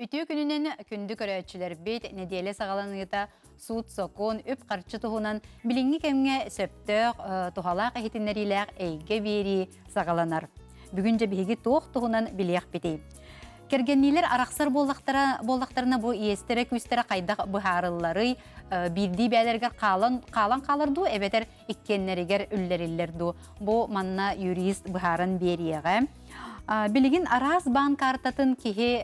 Үтүө күнүнэн күндү көрөөччүлэрбит нэдиэлэ саҕаланыыта суут-сокуон, үп-харчы туһунан билиҥҥи кэмҥэ сөптөөх, туһалаах иһитиннэриилээх эйгэ биэрии саҕаланар. Бүгүн дьэ биһиги туох туһунан билиэхпитий? Кэргэнниилэр арахсар буоллахтара буоллахтарына бу иэстэрэ-күүстэрэ хайдах быһаарылларый, биирдии бээлэригэр хаалан, хаалан хаалар дуу эбэтэр иккиэннэригэр үллэриллэр дуу? Бу манна юрист быһааран биэриэҕэ. Билигин араас баан картатын киһи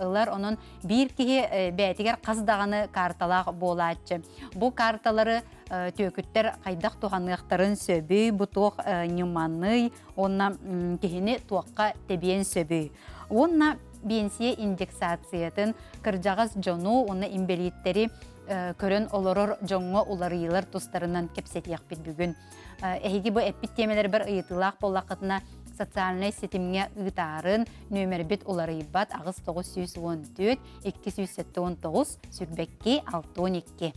ылар, онон биир киһи бэйэтигэр хас даҕаны карталаах буолааччы. Бу карталары түөкүттэр хайдах туһаныахтарын сөбүй, бу туох ньыманый уонна киһини туохха тэбиэн сөбүй? Уонна биэнсийэ индексациятын кырдьаҕас дьону уонна инбэлииттэри көрөн олорор дьоҥҥо уларыйыылар тустарынан кэпсэтиэхпит бүгүн. Эһиги бу эппит тиэмэлэрбэр ыйытыылаах буоллаххытына социальнай ситимҥэ ыытаарын нүөмэрбит уларыйбат 8914 279 22 62.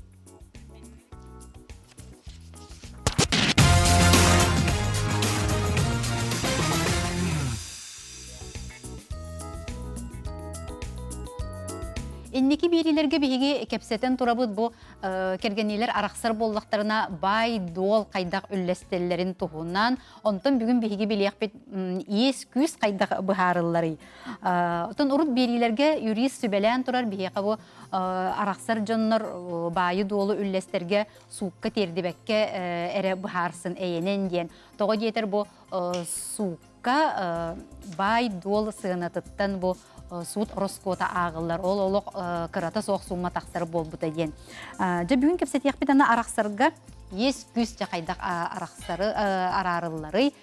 Инники биэриилэргэ биһиги кэпсэтэн турабыт бу кэргэнниилэр арахсар буоллахтарына баай-дуол хайдах үллэстэллэрин туһунан. Онтон бүгүн биһиги билиэхпит иэс-күүс хайдах быһаарылларый. Оттон урут биэриилэргэ юрист сүбэлээн турар биһиэхэ бу арахсар дьоннор баайы-дуолу үллэстэргэ суукка тиэрдибэккэ эрэ быһаарсын эйэнэн диэн. Тоҕо диэтэр бу суукка баай-дуол сыанатыттан бу суут ороскуота ааҕыллар. Ол олох кырата суох сумма тахсар буолбута диэн. Дьэ бүгүн кэпсэтиэхпит аны арахсарга иэс-күүс дьэ хайдах арахсары араарылларый?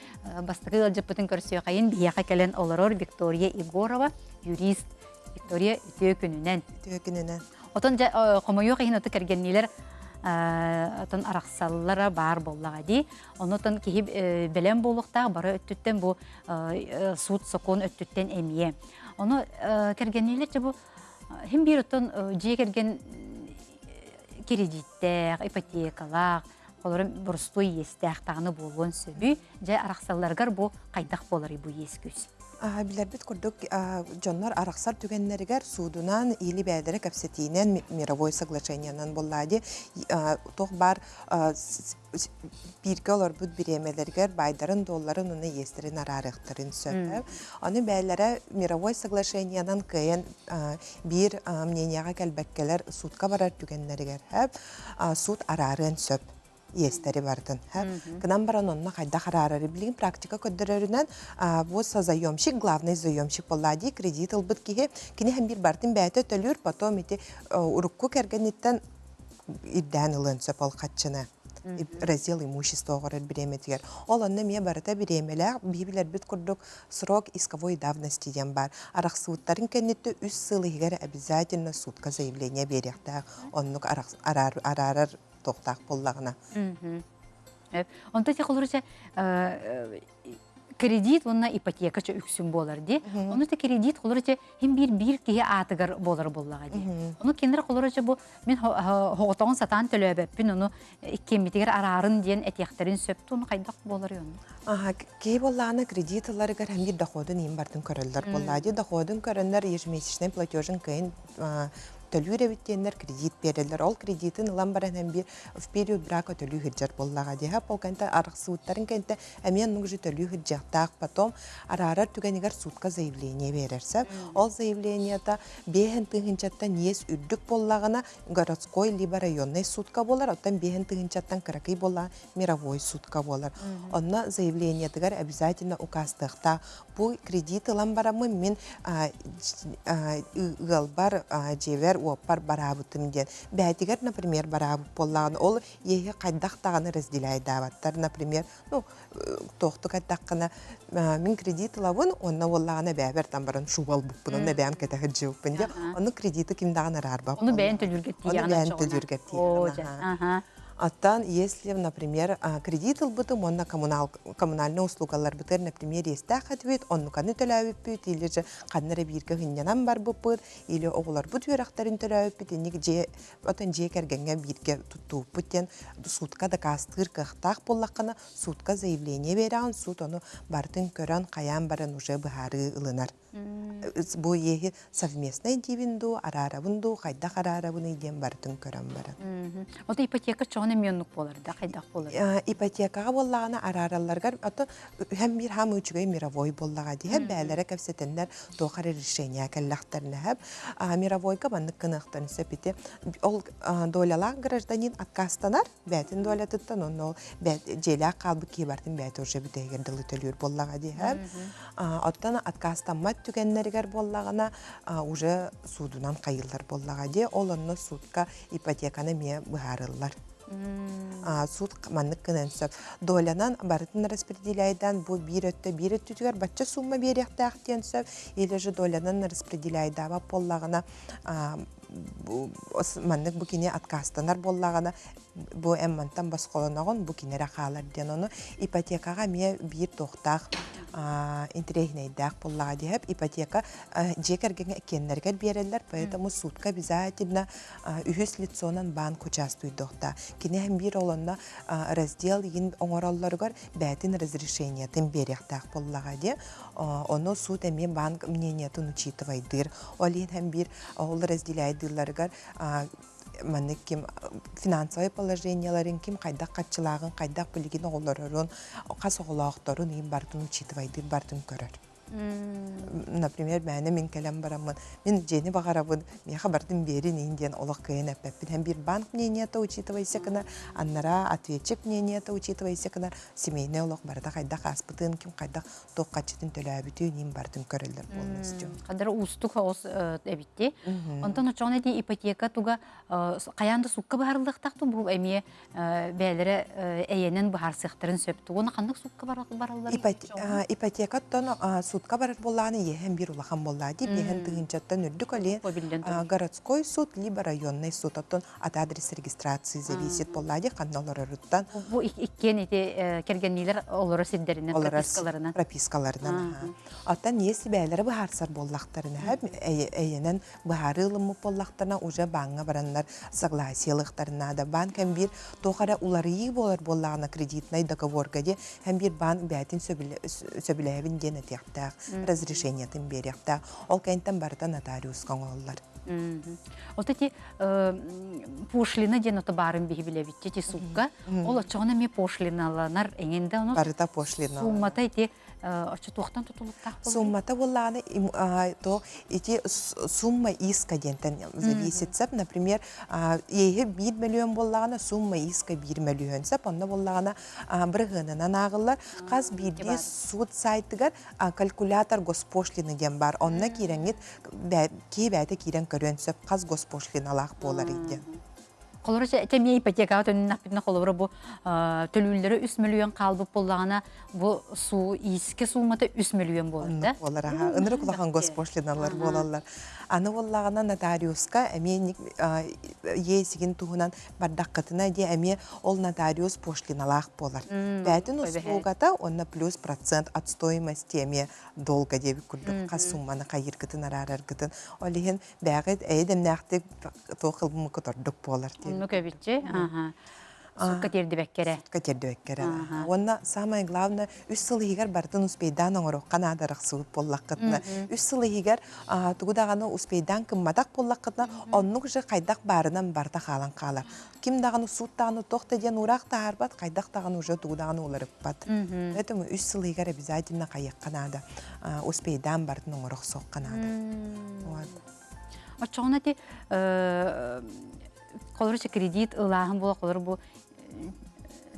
Бастакы ыалдьыппытын көрсүөхэйин биһиэхэ кэлэн олорор Виктория Егорова, юрист. Виктория, үтүө күнүнэн. Үтүө күнүнэн. Отон дьэ хомойуох иһин оту кэргэнниилэр отон арахсаллара баар буоллаҕа дии. Онотон киһи бэлэм буолуохтаах бары өттүттэн бу суут сокуон өттүттэн эмиэ. Ону кэргэнниилэр дьэ бу хим биир оттон дьиэ кэргэн кредиттээх, ипотекалаах, холору боростуой иэстээх даҕаны буолуон сөбүй. Дьэ арахсалларыгар бу хайдах буоларый бу иэс-күүс? Билэрбит курдук, дьоннор арахсар түгэннэригэр суудунан или бэйэлэрэ кэпсэтиинэн мировой соглашениенан буоллаа дии туох баар бииргэ олорбут бириэмэлэригэр баайдарын дуолларын уонна иэстэрин араарыахтарын сөп. Ону бэйэлэрэ мировой соглашениенан кыайан биир мненияҕа кэлбэккэлэр суутка барар түгэннэригэр суут араарыан сөп иэстэри бардын. Гынан баран онно хайдах араарары билигин практика көрдөрөрүнэн бу созаемщик, главный заемщик буолла дии кредит ылбыт киһи кини һэн биир бартын бэйэтэ төлүүр, потом ити урукку кэргэниттэн ирдээн ылыан сөп ол хаччыны раздел имущества оҕорор бириэмэтигэр. Ол онно эмиэ барыта бириэмэлээх, биһи билэрбит курдук срок исковой давности диэн баар. Арахсыбыттарын кэнниттэн үс сыл иһигэр обязательно судка заявление биэриэхтээх. Оннук араарар туохтаах буоллаҕына. Онто те холоруча кредит уонна ипотека чө үксүн буолар ди. Ону те кредит холоруча хим биир биир киһи аатыгар буолар буоллаҕа ди. Ону кинилэр холоруча бу мин хоҕотоҕун сатаан төлөөбөппүн ону иккиэммитигэр араарын диэн этиэхтэрин сөп туун хайдах буолар онну. Аха киһи буоллаҕына кредит ыларыгар һэм биир доходун иһин бартын көрөллөр буоллаа ди доходун көрөннөр ежемесячный платежын кыайын төлүүр эбит диэннэр кредит биэрэллэр. Ол кредитин ылан баран һэм биир в период брака төлүү сылдьар буоллаҕа дии. Ол кэнтэ арахсыбыттарын кэнтэ эмиэ оннук же төлүү сылдьыахтаах. Потом араарар түгэнигэр судка заявление биэрэр сөп. Ол заявлениета биэһин тыһыынчаттан иэс үрдүк буоллаҕына городской либо районный судка буолар, оттон биэһин тыһыынчаттан кыракый буоллаҕына мировой судка буолар. Онно заявлениетыгар обязательно указтыахтаах. Бу кредит ылан бараммын мин ыалбар, дьиэбэр, уоппар бараабытым диэн. Бээтигэр, например, бараабыт буоллаҕына, ол иэһи хайдах даҕаны разделяйдаабаттар. Например, ну, туохтук эттэххинэ, мин кредит ылабын, уонна уоллаҕына бэйэбэр там баран шуба ылбыппын, онно бэйэм кэтэ сылдьыбыппын диэн. Ону кредиты ким даҕаны араарбат. Ону бэйэн төлүүргэ Ону бэйэн төлүүргэ тиийэҕин. Оттон если, например, кредит ылбытым уонна коммунальный услугаларбытыгар, например, иэстээх этибит, оннуканы төлөөбүппүт, или же ханна эрэ бииргэ сынньанан барбыппыт, или оҕолорбут үөрэхтэрин төлөөбүппүт, инник дьиэ, отон дьиэ кэргэҥҥэ бииргэ туттубуппут диэн суутка дакаастыыр кыахтаах буоллаххына, суутка заявление биэрэҕин, суут ону барытын көрөн, хайаан баран уже быһаарыы ылынар. Бу иэһи совместнай диибин дуу, араарабын дуу, хайдах араарабыный диэн барытын көрөн баран. Ото ипотека чоҕун эмиэ оннук буолар да, хайдах буолар? Ипотекаҕа буоллаҕына арааралларыгар ото үһэн биир хаам үчүгэй мировой буоллаҕа дии бээлэрэ кэпсэтэннэр туох эрэ решение кэллэхтэринэ сөп. Мировойга маннык гыныахтарын сөп ити. Ол долялаах гражданин аккаастанар бээтин долятыттан онно ол дьиэлээх хаалбыт киһи бартын бэйэтэ уже бүтэһигэр дылы төлүүр буоллаҕа дии Оттон аккаастаммат түгэннэригэр буоллаҕына уже суудунан хайыллар буоллаҕа дии. Ол онно суутка ипотеканы эмиэ быһаарыллар. Суут маннык гынан сөп. Долянан барытын распределяйдан бу биир өттө биир өттүтүгэр бачча сумма биэриэхтээх диэн сөп. Или же долянан распределяйдаабат буоллаҕына маннык бу кини отказтанар буоллаҕына бу эн мантан босхолоноҕун бу кини эрэ хаалар диэн ону ипотекаҕа эмиэ биир туохтаах интэриэһинэйдээх буоллаҕа диэһэп ипотека дьиэ кэргэҥҥэ иккиэннэригэр биэрэллэр поэтому суутка обязательно үһүс лицонан банк участвуйдуохтаах кини һэм биир ол онно раздел иин оҥороллоругар бээтин разрешениетын биэриэхтээх буоллаҕа диэ ону суут эмиэ банк мнениетын учитывайдыыр ол иһин һэм биир ол разделяйдыылларыгар маннык ким финансовай положениеларын ким хайдах хаччылааҕын хайдах билигин оҕолорорун хас оҕолоохторун иин барытын учитывайдыыр барытын көрөр например мээнэ мин кэлэн бараммын мин дьиэни баҕарабын миэхэ барытын биэрин иин диэн олох кыайан эппэппин һэн биир банк мнениета учитывайся гынар аннараа ответчик мнениета учитывайся гынар семейный олох барыта хайдах ааспытын ким хайдах туох хаччытын төлөөбүтүн иин барытын көрөллөр полностью. Хадара уустук соҕус эбитти. Онтон очоҕун эти ипотека туга хайаан да сукка быһарыллыахтаах бу эмиэ бэйэлэрэ эйэнэн быһаарсыахтарын сөп. Тугуна ханнык сукка бараллар? Ипотекаттан сутка барар буоллаҕына иэһэн биир улахан буоллаа дии биэһэн тыһыынчаттан үрдүк оле городской суд либо районный суд оттон от адрес регистрации зависит буоллаа дии ханна олороруттан. Бу иккиэн ити кэргэнниилэр олорор сирдэринэн пропискаларынан. Пропискаларынан. Оттон если бэйэлэрэ быһаарсар буоллахтарына эйэнэн быһаарыы ылыммыт буоллахтарына уже бааҥҥа бараннар согласиелыахтарын наада. Баан кэм биир туох эрэ уларыйыы буолар буоллаҕына кредитнай договорга диэ һэм биир баан бэйэтин сөбүлэһэбин диэн этиэхтээх, разрешениетын биэриэхтээх. Ол кэнниттэн барыта нотариуска оҥоһуллар. Вот эти пошлина диэн ото баарын биһи билэбит ити сукка. Ол оччоҕуна эмиэ пошлиналанар эҥин да ону Барыта пошлиналанар. Суммата ити оччо туохтан тутулуктаах буолар? Суммата буоллаҕына то ити сумма иска диэнтэн зависит сөп. Например, иэһи биир мөлүйүөн буоллаҕына сумма иска биир мөлүйүөн сөп. Онно буоллаҕына бырыһыанынан ааҕыллар. Хас биирдии суут сайтыгар калькулятор госпошлины диэн баар. Онно киирэҥҥит киһи бэйэтэ киирэн көрүөн сөп хас госпошлиналаах буолар диэн. Холобура, эмиэ ипотекаҕа төнүннэхпитинэ, холобура, бу төлүүллэрэ 3 мөлүйүөн хаалбыт буоллаҕына, бу суу иискэ суумата 3 мөлүйүөн буолар да? Буолар, аха. Ынырык улахан госпошлиналар буолаллар. Аны буоллаҕына нотариуска эмиэ иэсигин туһунан бардаххытына диэ эмиэ ол нотариус пошлиналаах буолар. Бээтин услугата уонна плюс процент от стоимости эмиэ долго диэбит курдук хас сумманы хайыыргытын араараргытын ол иһин бэҕит эйэ-дэмнээхтик туох ылбымыккыт ордук буолар диэн. Оннук эбитчи. Сукка тиэрдибэккэ Сукка тиэрдибэккэ Уонна самое главное үс сыл иһигэр барытын успейдаан оҥоруохха наада арахсыбыт буоллаххытына үс сыл иһигэр тугу даҕаны успейдаан кымматах буоллаххытына оннук же хайдах баарынан барыта хаалан хаалар. Ким даҕаны суут даҕаны туох да диэн уураах таһаарбат, хайдах даҕаны уже тугу даҕаны уларыппат. Поэтому үс сыл иһигэр обязательно хайыахха наада. Успейдаан барытын оҥоро охсуохха наада. Вот. Оччоҕуна ити холобур кредит ылааһын буола холобур бу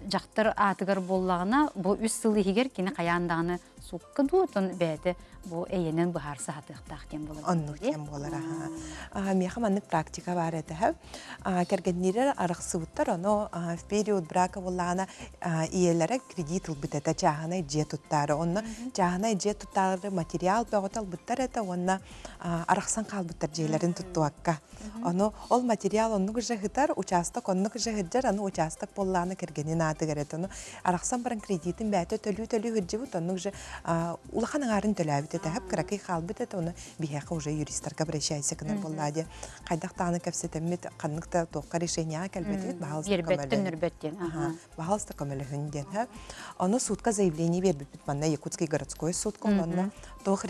дьахтар аатыгар буоллаҕына бу үс сыл иһигэр кини хайаан даҕаны суукка дуу отон бэйэтэ бу эйэнэн быһаарса сатыахтаах диэн буолар. Оннук диэн буолар аха. Миэхэ маннык практика баар этэ. Кэргэнниирэр арахсыбыттар, ону в период брака буоллаҕына ийэлэрэ кредит ылбыт этэ чааһынай дьиэ туттаары. Онно чааһынай дьиэ туттаары материал бөҕөтө ылбыттар этэ уонна арахсан хаалбыттар дьиэлэрин туттубакка. Ону ол материал оннук же ыһытар, участок оннук же ыһыддьар, аны участок буоллаҕына кэргэнин аатыгар этэ. Ону арахсан баран кредитин бэйэтэ төлүү-төлүү ыһыддьыбыт, оннук же улахан аҥаарын төлөөбүт этэ, хап кыракый хаалбыт этэ, ону биһиэхэ уже юристарга обращайся гынар буоллаа диэн хайдах даҕаны кэпсэтэммит, ханнык да туохха решениеҕа кэлбэтибит, баһаалыста Биэрбэттэн нөрбөт диэн. Баһаалыста көмөлөһүн диэн. Ону судка заявление биэрбиппит манна Якутский городской судка, онно туох.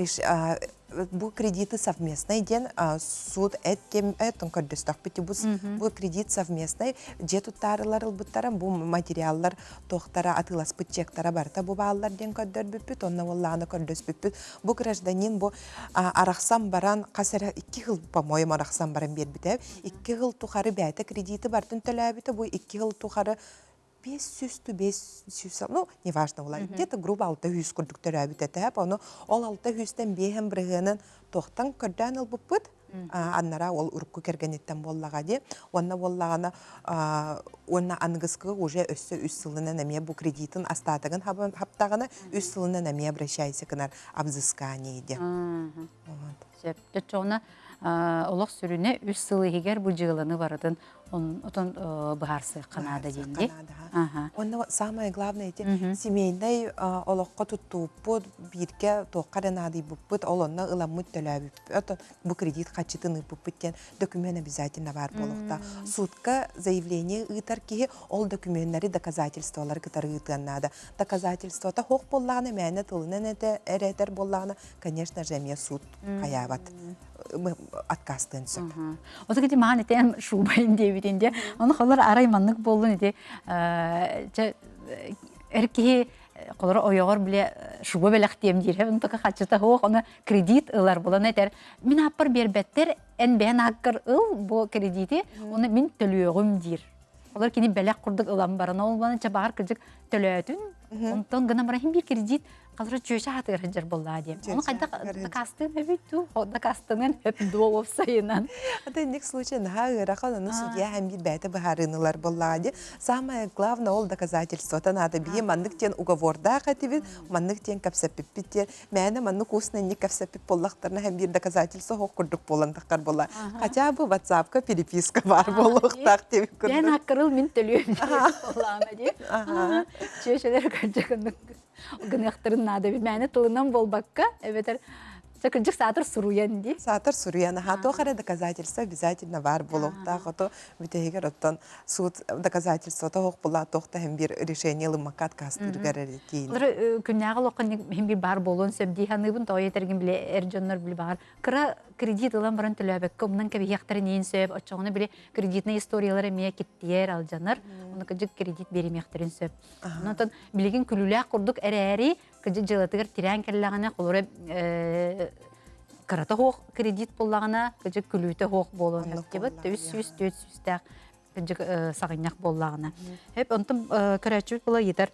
Бу кредиты совместный диэн суут эт кем этон көрдөстөхпүт бу бу кредит совместный дьиэ туттаарылар ылбыттара, бу материаллар туохтара атыыласпыт чектара барыта бу бааллар диэн көрдөрбүппүт. Онно буоллаҕына көрдөспүппүт, бу гражданин бу арахсан баран хас эрэ 2 жыл, по-моему, арахсан баран биэрбитэ, 2 жыл тухары бэйэтэ кредити бартын төлөөбүтэ. Бу 2 жыл тухары 500 ту 500, ну, неважно була, где-то грубо 600 курдук төрөөбүт этэ. Ону ол 600-тэн биэһэн бырыһыанын туохтан көрдөөн ылбыппыт, аннара ол урукку кэргэниттэн буоллаҕа дии. Уонна буоллаҕына уонна аныгыскы уже өссө 3 сылынан эмиэ бу кредитин остатогын хаптаҕына, 3 сылынан эмиэ обращайся гынар о взыскании диэн. Сөп. Оччоҕуна олох сүрүнэ 3 сыл иһигэр бу дьыаланы барытын отон быһаарсыахха наада диэн дии. Онно самое главное эти семейный олоххо туттууппут, бииргэ туохха эрэ наадыйбыппыт, ол онно ыламмыт төлөөбүппүт, бу кредит харчытын ыыппыппыт диэн документ обязательно баар буолуохтаах. Судка заявление ыытар киһи ол докуменнары, доказательстволары кытары ыытыан наада. Доказательствота суох буоллаҕына, мээнэ тылынан эрэ этэр буоллаҕына, конечно же, эмиэ суут хайаабат, отказтыан сөп. Ото кити маан итен шубайын диэбитин де. Ону холор арай маннык боллун ити чэ эр киһи холор ойоҕор биле шуба бэлэхтиэм диир. Оны тока хачыта хуох оны кредит ылар булан этер. Мин аппар бербеттер эн бэйэн аккар ыл бу кредити оны мин төлүөҕүм диир. Олор кини бэлэх курдук ылан баран ол баны ча баар кырдьык төлөөтүн. Онтон гына баран бир кредит Қазір чүөчэ хатыгар сылдьар буоллаа диэн. Ону хайдах дакаастыан өбүй дуу? Дакаастаныан өп дуо уопсайынан? Это инник случай наһаа ыарахан, ону судья һэм биир бэйэтэ быһаарыынылар буоллаҕа дии. Самое главное ол доказательствота наада. Биһи маннык диэн уговордаах этибит, маннык диэн кэпсэппиппит диэн. Мээнэ маннык устно инник кэпсэппит буоллахтарына һэм биир доказательство суох курдук буолан таххар буолла. Хотя бы WhatsApp-ка переписка баар буолуохтаах диэбит курдук. Бэйэн аккырыл мин төлүөм диэн буоллаҕына дии. Чүөчэлэр кырдьык гыныахтарын наада эбит. Мээнэ тылынан буолбакка, эбэтэр кырдьык саатар суруйан дии. Саатар суруйан, аха, туох эрэ доказательство обязательно баар буолуохтаах. Ото бүтэһигэр оттон суут доказательствота суох буолла, туох да иһин биир решение ылыммакка отказтыырыгар эрэ тиийин. Күннээҕи олоххо иһин биир баар буолуон сөп дии саныыбын. Тоҕо этэргин били эр дьоннор били баҕар кыра кредит ылан баран төлөөбөккө умнан кэбиһиэхтэрин иһин сөп. Оччоҕуна били кредитнай историялар эмиэ киттиэр, алдьанар. Ону кырдьык кредит биэримиэхтэрин сөп. Онтон билигин күлүүлээх курдук эрээри, кырдьык дьыалатыгар тирээн кэллэҕинэ, холобура кырата суох кредит буоллаҕына, кырдьык күлүүтэ суох буолуон сөп. 300 400-тээх кырдьык саҕынньах буоллаҕына. Эп онтон көрөөччүбүт була ыйытар.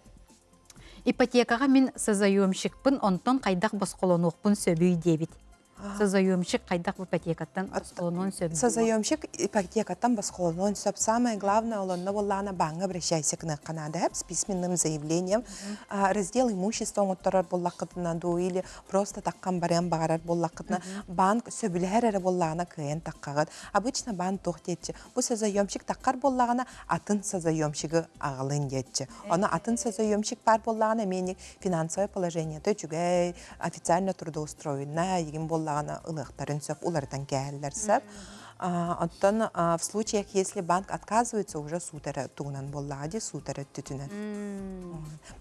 Ипотекаҕа мин созаемщикпын, онтон хайдах босхолонуохпун сөбүй диэбит. Созаемщик хайдах ипотекаттан босхолонуон сөп? Созаемщик ипотекаттан босхолонуон сөп. Самое главное, олонно буоллаҕына бааҥҥа обращайся гыныахха наада с письменным заявлением. Раздел имущества оҥотторор буоллаххытына дуу или просто таххан барыан баҕарар буоллаххытына, банк сөбүлэһэр эрэ буоллаҕына кыайан таххаҕыт. Обычно банк туох диэччи, бу созаемщик таххар буоллаҕына атын созаемщигы аҕалын диэччи. Ону атын созаемщик баар буоллаҕына эмиэ финансовое положениета үчүгэй, официально трудоустроена, игин буоллаҕына ылыахтарын сөп, уларытан кээһэллэр сөп. Оттон в случаях, если банк отказывается, уже суут эрэ тугунан буоллаҕа дии, суут эрэ өттүтүнэн.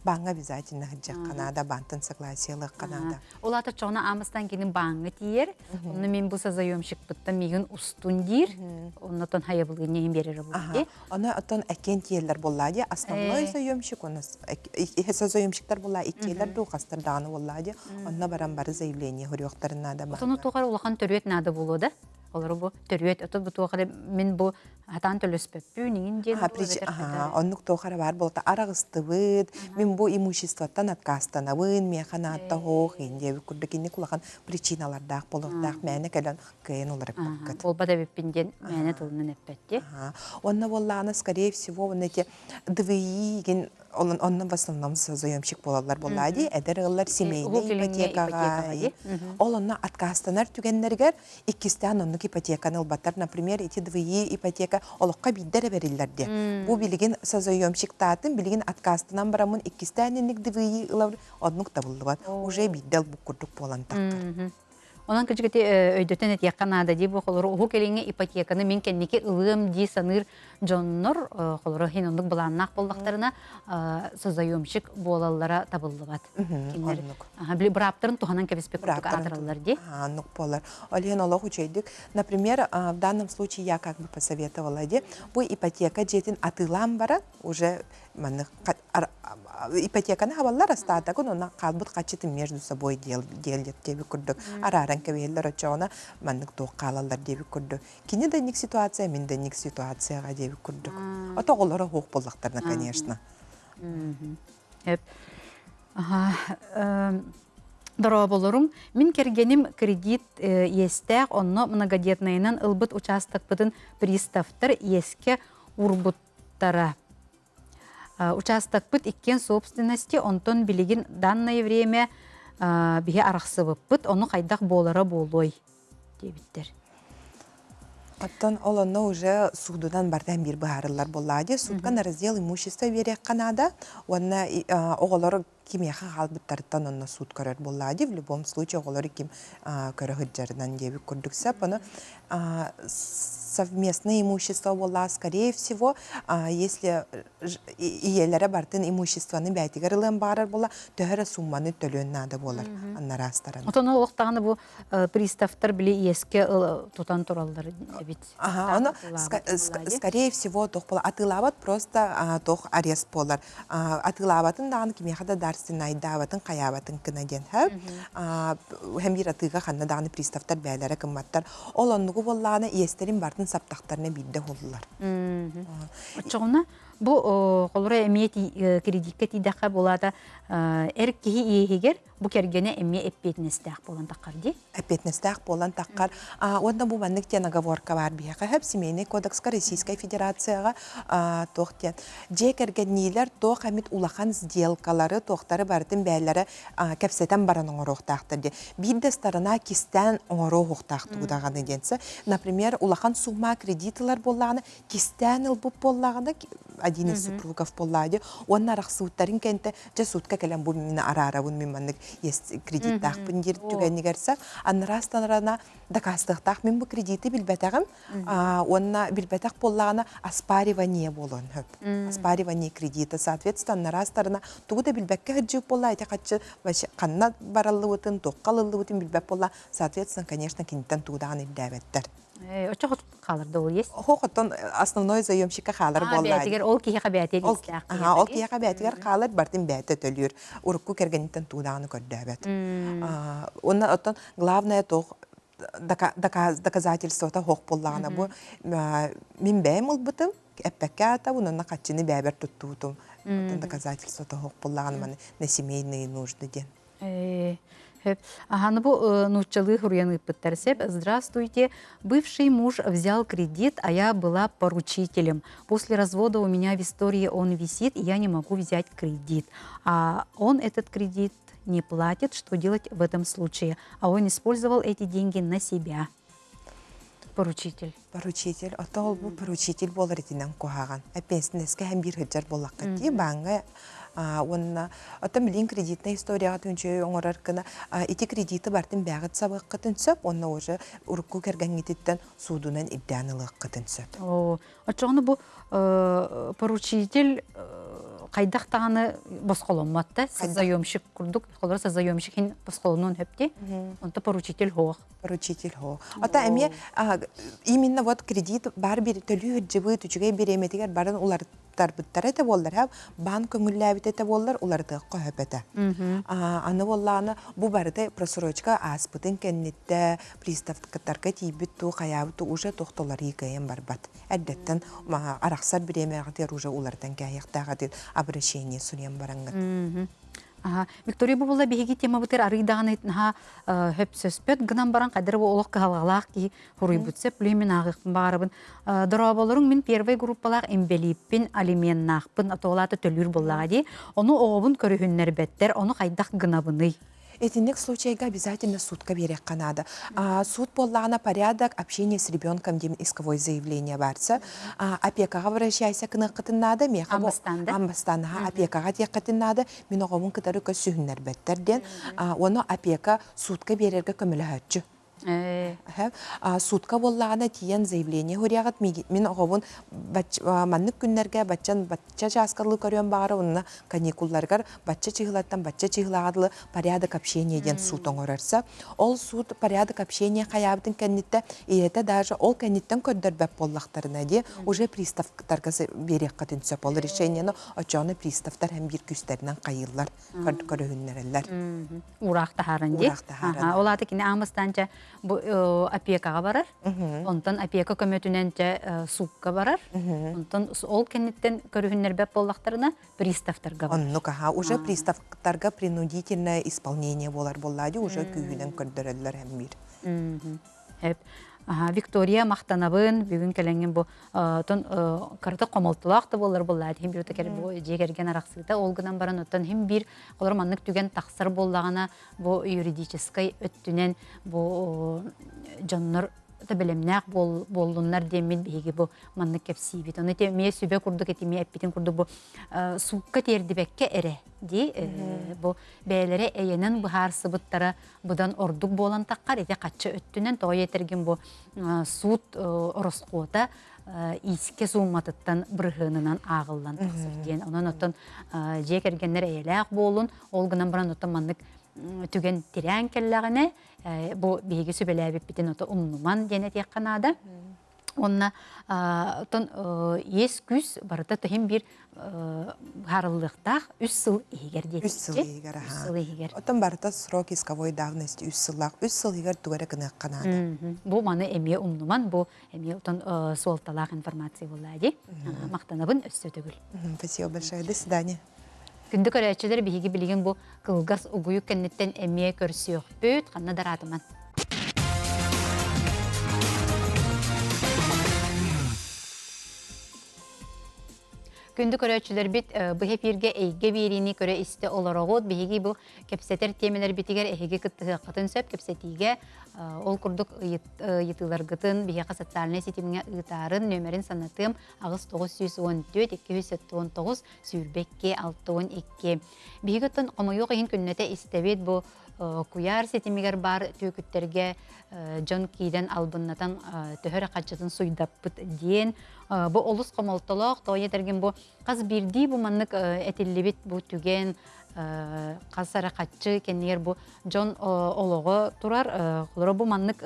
Бааҥҥа обязательно сылдьыахха наада, баантан согласие ылыахха наада. Ол аата чоҕуна аамастан кини бааҥҥа тиийэр, онно мин бу созаемщикпыттан миигин устун диир, оннотон хайабылыынньа иһин биэрэрэ буолуо дии. Ону оттон эккиэн тиийэллэр буоллаа дии, основной заемщик, уонна созаемщиктар буоллаа иккиэлэр дуу, хастар даҕаны буоллаа дии, онно баран бары заявление хоруйуохтарын наада. Отону туох эрэ улахан төрүөт наада буолуо да? Олору бу төрүөт, ото бу туох эрэ мин бу хатаан төлөспөппүн иҥин диэн Оннук туох эрэ баар буолта араҕыстыбыт, мин бу имуществоттан отказтанабын, миэхэ наатта суох иин диэбит курдук инник улахан причиналардаах буолуохтаах, мээнэ кэлэн кыайан уларыппаккыт. Буолбат эбиппин диэн мээнэ тылынан эппэтти. Онно буоллаҕына, скорее всего, уонна эти ДВИ-гин онно в основном созаемщик буолаллар буоллаа дии, эдэр ыаллар семейный ипотекаҕа. Ол онно отказтанар түгэннэригэр иккистээн оннук ипотеканы ылбаттар. Например, ити ДВИ ипотека олоххо биирдэ эрэ бэриллэр диэн. Бу билигин созаемщиктаатын, билигин отказтанан бараммын иккистээн инник ДВИ ылар оннук табыллыбат. Уже биирдэ ылбыт курдук буолан таххар. Онон кырдьык ити өйдөтөн этиэххэ наада дии, бу холобур уһук илиҥҥи ипотеканы мин кэнники ылыам дии саныыр дьоннор холобура иһин оннук былааннаах буоллахтарына созаемщик буолаллара табыллыбат. Кинилэр били бырааптарын туһанан кэбиспит курдук аатыраллар дии. Оннук буолар. Ол иһин олох үчүгэйдик. Например, в данном случае я как бы посоветовала дии, бу ипотека дьиэтин атыылаан баран уже маннык ипотеканы хабаллар остатогун онно хаалбыт хаччытын между собой делят диэбит курдук арааран кэбиһэллэр, оччоҕуна маннык туох хаалаллар диэбит курдук, кини да инник ситуация, мин да инник ситуацияҕа диэбит курдук. Ото оҕолоро суох буоллахтарына, конечно. Дорооболоруҥ, мин кэргэним кредит иэстээх, онно многодетнайынан ылбыт учаастакпытын приставтар иэскэ уурбуттара. Учаастакпыт иккиэн собственности, онтон билигин данное время биһи арахсыбыппыт, ону хайдах буолара буолуой диэбиттэр. Оттон ол онно уже суудунан бардан биир быһаарыллар буоллаҕа дии. Судка на раздел имущества биэриэххэ наада уонна оҕолор кимиэхэ хаалбыттарыттан онно суут көрөр буоллаҕа дии. В любом случае оҕолору ким көрө сылдьарынан диэбит курдук сөп. Ону совместное имущество буоллаҕа, скорее всего, если ийэлэрэ бартын имуществоны бээтигэр ылыан баҕарар буолла, төһө эрэ сумманы төлүөн наада буолар аннараастаран. Отон олох даҕаны бу приставтар били иэскэ тутан тураллар эбит. Ага, ону скорее всего туох буолар, атыылаабат, просто туох арест буолар. Атыылаабатын даҕаны кимиэхэ да дарственайдаабатын хайаабатын кына диэн хөп. Һэм биир атыыга ханна даҕаны приставтар бээлэрэ кымматтар. Ол оннугу буоллаҕына иэстэрин бартын саптахтарына биирдэ уһуллар. Оччоҕуна бу холура эмиэ кредиккэ тиийдэххэ буолаата эр киһи иэһигэр бу кэргэнэ эмиэ эппиэтинэстээх буолан таххар дии. Эппиэтинэстээх буолан таххар. Уонна бу маннык диэн оговорка баар биһиэхэ хөп Семейный кодекска Российскай Федерацияҕа туох диэн дьиэ кэргэнниилэр туох эмит улахан сделкалары туохтары барытын бээлэрэ кэпсэтэн баран оҥоруохтаахтар диэн. Биир да сторона кистээн оҥоруохтаах тугу даҕаны диэн. Например, улахан сумма кредит ылар буоллаҕына, кистээн ылбыт буоллаҕына, один из супругов буоллаҕа дии, уонна арахсыбыттарын кэнтэ дьэ сутка кэлэн бу мин араарабын, мин маннык кредиттаахпын диир түгэнигэр анараа сторона дакаастыахтаах, мин бу кредити билбэтэҕим уонна билбэтэх буоллаҕына оспаривание буолуон сөп, оспаривание кредита. Соответственно, анараа сторона тугу да билбэккэ сылдьыбыт буолла, ити хаччы ханна бараллыбытын, туохха ылыллыбытын билбэт буолла, соответственно, конечно, киниттэн тугу даҕаны ирдээбэттэр. Оччо хаалар да ол есть. Хоох оттон основной заемщикка хаалар буоллаа. Бээтигэр ол киһиэхэ бээтигэр истээх. Ол киһиэхэ бээтигэр хаалар, бартын бээтэ төлүүр. Урукку кэргэниттэн туудааны көрдөөбөт. Уонна оттон главное туох доказательствота хоох буоллаҕына бу мин бэйэм ылбытым, эппэккэ аатабын уонна хаччыны бэйэбэр туттубутум. Оттон доказательствота хоох буоллаҕына маны на семейные нужды диэн. Ага, ну бу нууччалыы суруйан ыыппыттар сеп. Здравствуйте. Бывший муж взял кредит, а я была поручителем. После развода у меня в истории он висит, и я не могу взять кредит. А он этот кредит не платит. Что делать в этом случае? А он использовал эти деньги на себя. Поручитель. Поручитель. Ото ол бу поручитель буолар итинэн куһаҕан. Эппиэтинэскэ һэн биир сылдьар буоллахха дии бааҥҥа уонна оттон билигин кредитнэй историяҕа түнчү оҥорор гына ити кредиты бартын бэҕит сабыаххытын сөп уонна уже урукку кэргэҥҥититтэн суудунан ирдээн ылыаххытын сөп. Оо, оччоҕуна бу поручитель хайдах даҕаны босхоломмот да, созаемщик курдук, холоро созаемщик хин босхолонуон хөпти, онто поручитель хоох. Поручитель хоо. Ата эмиэ именно вот кредит бар бир төлүү сылдьыбыт үчүгэй бириэмэтигэр барын уларыттарбыттара этэ буоллар, баан көҥүллээбит этэ буоллар уларытыахха сөп этэ. Аны буоллаҕына бу барыта просрочка ааспытын кэнниттэ приставкаттарга тиийбит туу хайаабыт уже тохтолорыы кыайан барбат. Эрдэттэн арахсар бириэмэҕитигэр уже уларытан кээһиэхтээх этин обращение суруйан бараҥҥыт. Аха. Виктория, бу буолла биһиги темабытыгар арый даҕаны наһаа хөпсөспөт гынан баран хайдары бу олох кыһалҕалаах киһи хоруйбут сөп мин ааҕыахпын баҕарабын. Дорооболоруҥ, мин первый группалаах имбэлииппин, алименнаахпын, атоолаата төлүүр буоллаҕа дии. Ону оҕобун көрүһүннэрбэттэр, ону хайдах гынабыный? Итинник случайга обязательно судка биэриэххэ наада. Суд буоллаҕына порядок общения с ребенком диэн исковое заявление барса. Опекаҕа обращайся гыныаххытын наада, миэхэ Амбастаанда. Амбастанаха опекаҕа диэххитин наада, мин оҕобун кытары көссүһүннэрбэттэр диэн. Уонна опека судка биэрэргэ көмөлөһөөччү. Суутка буоллаҕына тиийэн заявление суруйаҕыт мин оҕобун маннык күннэргэ баччан бачча чааскалыы көрүөн баҕара уонна каникулларыгар бачча чыһылаттан бачча чыһылаҕа дылы порядок общения диэн суут оҥорорса ол суут порядок общения хайаабытын кэнниттэн ийэтэ даже ол кэнниттэн көрдөрбөт буоллахтарына дии уже приставтарга биэриэххитин сөп ол решениены оччоҕуна приставтар һэм биир күүстэринэн хайыыллар көрүһүннэрэллэр Уураах таһааран дии. Уураах таһааран. Ол аата кини аамыстаан чэ бу опекаҕа барар. Онтон опека көмөтүнэн чэ суукка барар. Онтон ол кэнниттэн көрүһүннэрбэт буоллахтарына приставтарга барар. Оннук аха уже приставтарга принудительное исполнение буолар буоллаа дии уже күүһүнэн көрдөрөллөр һэммиир. Эп. Виктория махтанабын бүгүн кэлэҥҥин бу отон карата хомолтолоох да буоллар буоллаа иһин биир бу дьиэ кэргэн арахсыыта ол гынан баран оттон иһин биир олор маннык түгэн тахсар буоллаҕына бу юридическай өттүнэн бу дьоннор да бэлэмнээх буоллуннар диэммит биһиги бу маннык кэпсиибит. Ону эмиэ сүбэ курдук этимиэ эппитин курдук бу суукка тиэрдибэккэ эрэ дии бу бэйэлэрэ эйэнэн быһаарсыбыттара быдан ордук буолан таххар ити хаччы өттүнэн тоҕо этэргин бу суут ороскуота иискэ суумматыттан бырыһыанынан ааҕыллан тахсар диэн. Онон оттон дьиэ кэргэннэр эйэлээх буолун, ол гынан баран оттон маннык түгэн тирээн кэллэҕинэ бу биһиги сүбэлээбиппитин ото умнуман диэн этиэххэ наада. Уонна оттон иэс-күүс барыта төһүн биир быһаарыллыахтаах үс сыл иһигэр диэтиччи. Үс сыл иһигэр, Үс сыл иһигэр. Оттон барыта срок исковой давности үс сыллаах. Үс сыл иһигэр тугу эрэ гыныахха наада. Бу маны эмиэ умнуман, бу эмиэ отон суолталаах информация буолла дии. Махтанабын өссө төгүл. Спасибо большое. До свидания. Күндү көрөөччүлэр биһиги билигин бу кылгас угуйук кэнниттэн эмиэ көрсүөхпүт. Ханна дараатыман. Күндү көрөөччүлэрбит быһа эфиргэ эйгэ биэриини көрө-истэ олороҕут. Биһиги бу кэпсэтэр тиэмэлэрбитигэр эһиги кыттыһыаххытын сөп кэпсэтиигэ ол курдук ыйытыыларгытын биһиэхэ социальнай ситимҥэ ыытаарын нүөмэрин санатыам 8914 279 22 62. Биһиги оттон хомойуох иһин күннэтэ истэбит бу куйаар ситимигэр баар түөкүттэргэ дьон киирэн албыннатан төһө эрэ хаччытын суйдаппыт диэн бу олус хомолтолоох тоҕо этэргин бу хас биирдии бу маннык этиллибит бу түгэн хас эрэ хаччы кэннигэр бу дьон олоҕо турар холоро бу маннык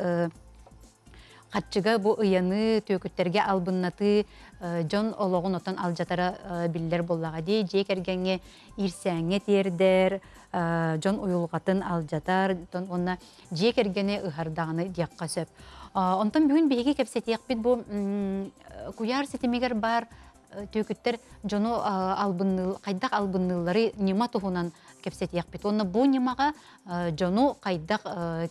Хаччыга бу ыйаныы, түөкүттэргэ албыннатыы дьон олоҕун отон алдьатара биллэр буоллаҕа дии. Дьиэ кэргэҥҥэ иирсээҥҥэ тиэрдэр, дьон уйулҕатын алдьатар, уонна дьиэ кэргэни ыһар даҕаны диэххэ сөп. Онтон бүгүн биһиги кэпсэтиэхпит бу куйаар ситимигэр баар түөкүттэр дьону албынныыл хайдах албынныыллары ньыма туһунан кэпсэтиэхпит. Уонна бу ньымаҕа дьону хайдах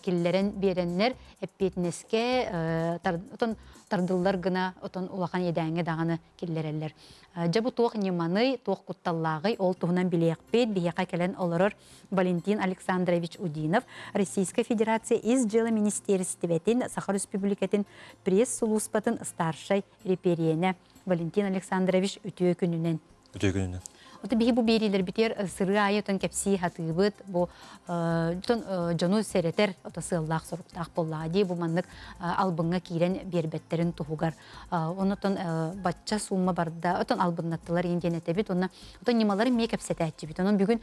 киллэрэн биэрэннэр эппиэтинэскэ отон тардыллар гына отон улахан иэдээҥҥэ даҕаны киллэрэллэр. Дьэ бу туох ньыманый, туох кутталлааҕый ол туһунан билиэхпит. Биһиэхэ кэлэн олорор Валентин Александрович Удинов, Российскай Федерация Ис дьыала министиэристибэтин Саха Республикатын пресс-сулууспатын старшай репериэнэ Валентин Александрович үтүө күнүнэн. Үтүө күнүнэн. Ото биһи бу биэриилэрбитигэр сырыы аайы отон кэпсии хатыыбыт, бу дьону сэрэтэр ото сыаллаах соруктаах буоллаҕа дии бу маннык албыҥҥа киирэн биэрбэттэрин туһугар. Онотон бачча суумма барда, отон албыннаттылар иин диэн этэбит, уонна отон ньымалары эмиэ кэпсэтээччибит. Онон бүгүн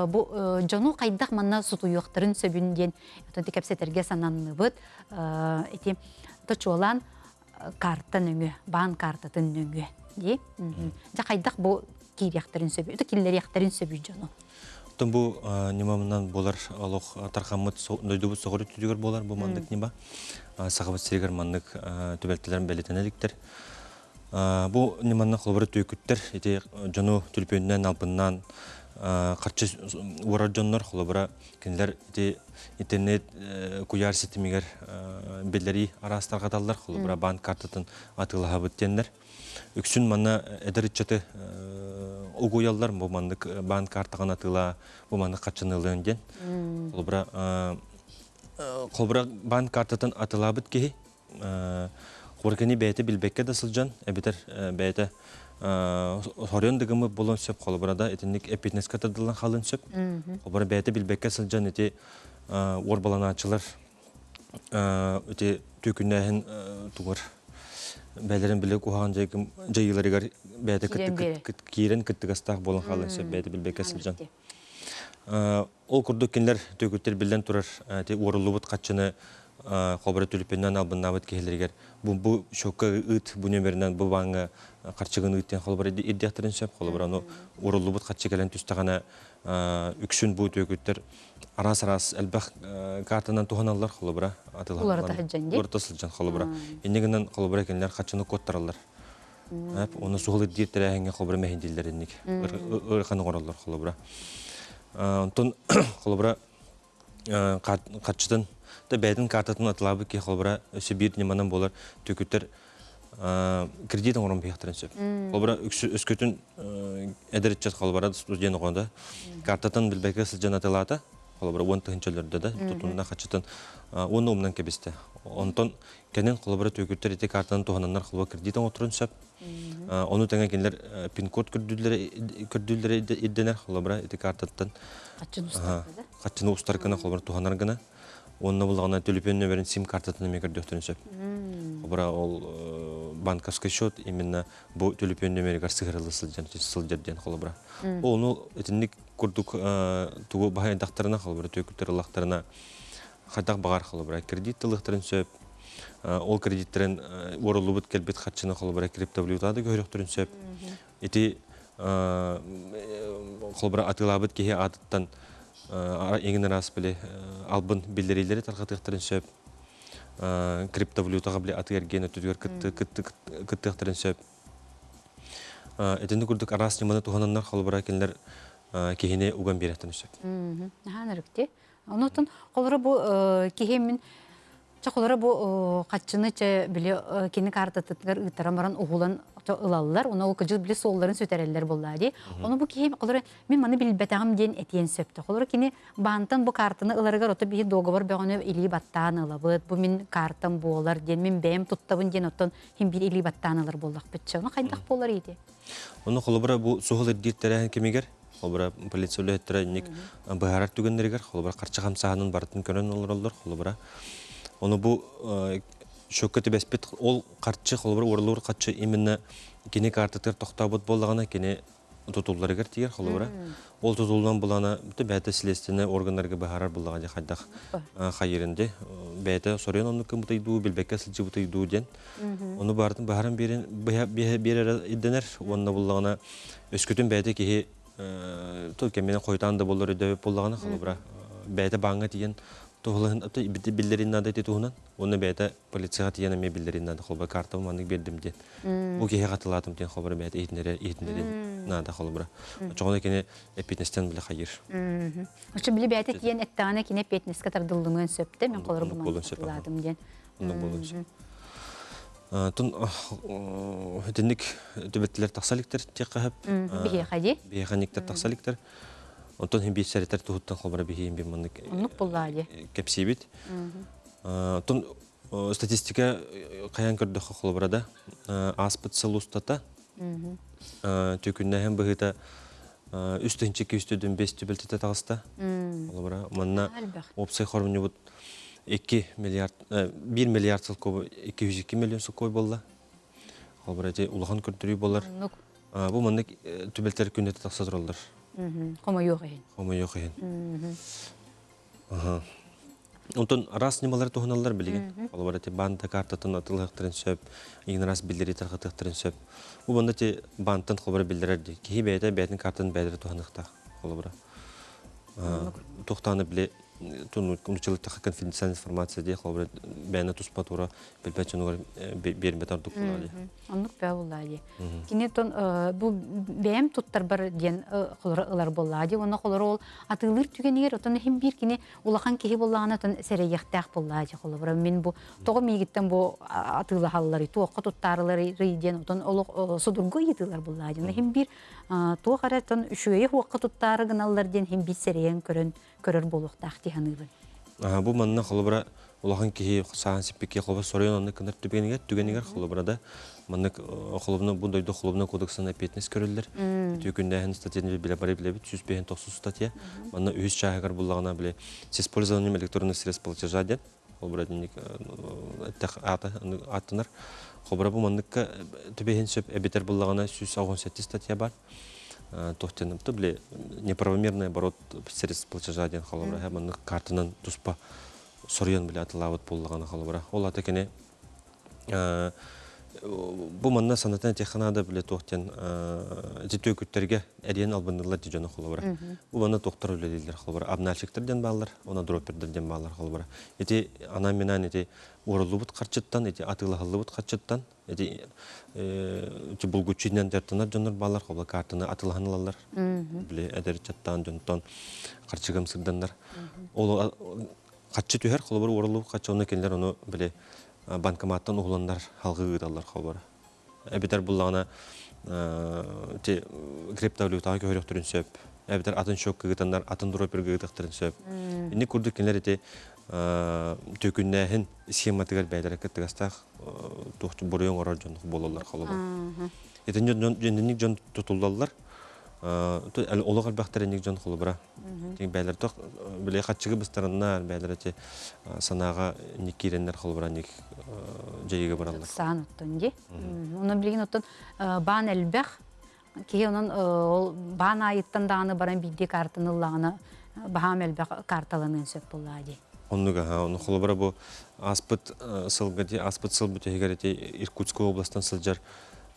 бу дьону хайдах манна сутуйуохтарын сөбүн диэн отон кэпсэтэргэ сананныбыт. Ити чуолаан карта нөҥүө, баан картатын нөҥүө дии. Дьэ хайдах бу киириэхтэрин сөбүй, киллэриэхтэрин сөбүй дьону? Оттон бу ньымамынан буолар олох тархаммыт дойдубут соҕуруу өттүгэр буолар бу маннык ньыма. Сахабыт сиригэр маннык түбэлтэлэр бэлиэтэнэ иликтэр. Бу ньыманан холобура түөкүттэр ити дьону түлүпүөнүнэн албыннаан харчы уорар дьоннор холобура Кинилэр ити интернет куйаар ситимигэр биллэрии араас тарҕаталлар. Холобура, банк картатын атыылаһабыт диэннэр. Үксүн манна эдэр ыччаты угуйаллар. Бу маннык банк картаҕын атыылаа, бу маннык харчыны ылыаҥ диэн. Холобура, холобура банк картатын атыылаабыт киһи Куркини бэйэтэ билбэккэ да сылдьан, эбэтэр бэйэтэ хоруйан да гыммыт буолуон сөп, холобура да итинник эппиэтинэскэ тардыллан хаалыан сөп. Холобура бэйэтэ билбэккэ сылдьан ити уорбаланааччылар Ити түкүннээһин тугар бээлэрин билэ куһаҕан дьайыыларыгар бэйэтэ киирэн кыттыгастаах буолан хаалан сөп бэйэтэ билбэккэ сылдьан. Ол курдук кинилэр түөкүттэр биллэн турар уоруллубут хаччыны холобура түлүпүннэн албыннаабыт киһилэригэр бу бу счекка ыыт бу нүөмэринэн бу бааҥҥа харчыгын ыыт диэн холобура ирдиэхтэрин сөп. Холобура ону уоруллубут харчы кэлэн түстэҕинэ үксүн бу түөкүттэр араас-араас элбэх картанан туһаналлар холобура атыылаһаллар. Уларыта сылдьан холобура. Инньэ гынан холобура кинилэр харчыны куоттараллар. Оны суһал ирдиир тэрээһиҥҥэ холобура мэһэйдииллэр инник. Ыарахан оҥороллор холобура. Онтон холобура харчытын да бэйэтин картатын атылаабыт киһи холобура өссө биир ньыманан буолар түөкүттэр кредит оҥорон биһиэхтэрин сөп. Холобура өскөтүн эдэр ыччат холобура студент оҕо да картатын билбэккэ сылдьан атылаата холобура 10 000 өлөрдө да тутунна хаччытын уонна умнан кэбистэ. Онтон кэнин холобура түөкүттэр ити картаны туһананнар холобура кредит оҥотторун сөп. Ону тэҥэ кинилэр пин-код көрдүүллэрэ ирдэнэр холобура ити картаттан хаччыны устар гына холобура туһанар гына уонна буллаҕына төлөпүөн нөмерин сим картатын эмиэ көрдөхтөрүн сөп. Холобура ол банковский счет именно бу төлөпүөн нөмеригэр сыһырылла сылдьар сылдьар диэн холобура. Ону итинник курдук тугу баһайдахтарына холобура түөкүттэр ыллахтарына хайдах баҕар холобура кредит ылыахтарын сөп. Ол кредиттэрин уоруллубут кэлбит харчыны холобура криптовалютада көһөрүөхтэрин сөп. Ити холобура атыылаабыт киһи аатыттан эҥин араас били албын биллэриилэри тарҕатыахтарын сөп. Криптовалютаҕа били атыы-эргиэн өттүгэр кыттыахтарын сөп. Итинник курдук араас ньыманы туһананнар холобура кинилэр киһини уган биэриэхтэрин сөп. Наһаа ынырык Онутун холобура бу киһи мин Чэ, холоро бу хаччыны чэ били кини картатытыгар ыыттаран баран уһулан ылаллар, ону ол кыдьык били суолларын сүтэрэллэр буоллаа дии. Ону бу киһи холоро мин маны билбэтэҕим диэн этиэн сөптө. Холоро кини баантан бу картаны ыларыгар ото биһи договор бөҕөнү илии баттаан ылабыт, бу мин картам буолар диэн, мин бэйэм туттабын диэн оттон хин биир илии баттаан ылар буоллахпыт. Ону хайдах буолар ити? Ону холобура бу суһал ирдиир тэрээһин кэмигэр холобура полиция үлэһиттэрэ инник быһаарар түгэннэригэр холобура харчы хамсааһынын барытын көрөн олороллор холобура ону бу счекка түбэспит ол харчы холобура уоруллубут харчы именно кини картатыгар тохтообут буоллаҕына кини тутулларыгар тиийэр холобура ол тутуллан булана бэйэтэ следственнай органнарга быһаарар буллаҕа дии хайдах хайырын ди бэйэтэ соруйан оннук гыммытый дуу билбэккэ сылдьыбытый дуу диэн ону барытын быһааран биэрэн биэрэрэ ирдэнэр уонна буллаҕына Өскөтүн бэйэтэ киһи тыл кэминэн хойутаан да буоллар өйдөөбүт буоллаҕына, холобура, бэйэтэ бааҥҥа тиийэн туһулаһын биллэрин наада ити туһунан уонна бэйэтэ полицияҕа тиийэн эмиэ биллэрин наада холобура картабын маннык биэрдим диэн бу киһи хатылаатым диэн холобура бэйэтэ иһитиннэрэр иһитиннэрин наада холобура оччоҕуна кини эппиэтинэстэн бile хайыр Оччо били бэйэтэ тиийэн эттэҕинэ кини эппиэтинэскэ тардыллымыан сөп да мен холобура бу маннык хатылаатым диэн оннук буолуон сөп Тун итинник түбэттилэр тахса иликтэр диэххэ сөп. Биһиэхэ дии. Биһиэхэ никтэр тахса иликтэр. Онтон иһин биир сэрэтэр туһуттан холбора биһиин бир маннык Оннук буоллаа дии. кэпсиибит. Онтон статистика хайан көрдөххө холобура да ааспыт сыл устата түкүннэһэн быһыыта үс тыһыынча 205 түбэлтэтэ таҕыста. Холобура манна уопсай хоромньубут 2 миллиард 1 миллиард солкуобу 202 миллион солкуой буолла. Холобура ити улахан көрдөрүү буолар. Бу маннык түбэлтэлэр күннэтэ тахса тураллар. Хомойуох иһин. Хомойуох иһин. Онтон араас ньымалары туһаналлар билигин. Холобура ити баан картатын атылыахтарын сөп, игин араас биллэрии тарҕатыахтарын сөп. Бу манна ити баантан холобура биллэрэр дии. Киһи бэйэтэ бэйэтин картатын бэйэлэрэ туһаныахтаах. Холобура. Туохтааны били нууччалыктаха конфиденциальная информация дии холобура бэйэни туспа тура билбэт дьонугар биэрбэт ордук буолаа дии. Оннук бээ буоллаа дии. Кини тон бу бэйэм туттарбар диэн холоро ылар буоллаа дии. Онно холоро ол атыылыыр түгэнигэр отон иһин биир кини улахан киһи буоллаҕына отон сэрэйиэхтээх буоллаа дии холобура мин бу тоҕо миигиттэн бу атыылаһалларый туохха туттаарыларый диэн отон олох судургу ыйытыылар буоллаа дии. Иһин биир туох эрэ отон үчүгэйи хуохха туттаары гыналлар диэн иһин биир сэрэйэн көрөн көрөр буолуохтаах дии саныыбын. Бу манна холобура улахан киһи саан сиппикки холобура соруйан оннук гынар түгэнигэр түгэнигэр холобура да маннык холобуна бу дойду холобуна кодексынан эппиэтинэс көрүллэр. Түкүннээһин статьяны билэ бары билэбит 159 статья. Манна үһүс чааһыгар буллаҕына били с использованием электронных средств платежа диэн. Холобура итинник эттэх аата ааттанар. Холобура бу манныкка түбэһин сөп эбитэр буллаҕына 187 статья бар. Туох диэн били неправомерный оборот средств платежа диэн холобура маннык картанан туспа соруйан били атылаабыт буоллаҕына холобура. Ол ата кини бу манна санатан этиэххэ наада били туох диэн ити түөкүттэргэ эриэн албынныыллар дии дьону холобура. Бу манна туохтар үлэлииллэр холобура обнальщиктар диэн бааллар, уонна дроппердар диэн бааллар холобура. Ити анаан-минаан ити уоруллубут харчыттан, ити атыылаһыллыбыт харчыттан ити ити булгуччу иннэн дьарыктанар дьоннор бааллар, холобура картаны атыылаһан ылаллар. Били эдэр ыччаттаан дьонтон харчыгам сырданнар. Ол харчы түһэр, холобура уоруллубут харчы, онно кинилэр ону били банкоматтан уһуланнар халгыы ыыталлар холобура. Эбэтэр буллаҕына ти криптовалютаҕа көһөрүөхтэрин сөп. Эбэтэр атын счёкка ыытаннар атын дроперга ыытыахтарын сөп. Инник курдук кинилэр ити төкүннээһин схематыгар бэйэлэрэ кыттыгастаах туох буруйу оҥорор дьон буолаллар холобура. Итинник дьон инник дьон тутуллаллар. Олох элбэхтэр инник дьон холобура. Бэйэлэр тох били хаччыгы быстараннар, бэйэлэр эти санааҕа ник киирэннэр холобура ник дьайыыга бараллар. Саан оттон ди. Онон билигин оттон баан элбэх киһи онон ол баан аайыттан даҕаны баран биирдии картаны ыллаҕына баһаам элбэх карталаныан сөп буоллаа дии. Оннук аха, ону холобура бу ааспыт сылга ди ааспыт сыл бүтэһигэр ити Иркутскай областан сылдьар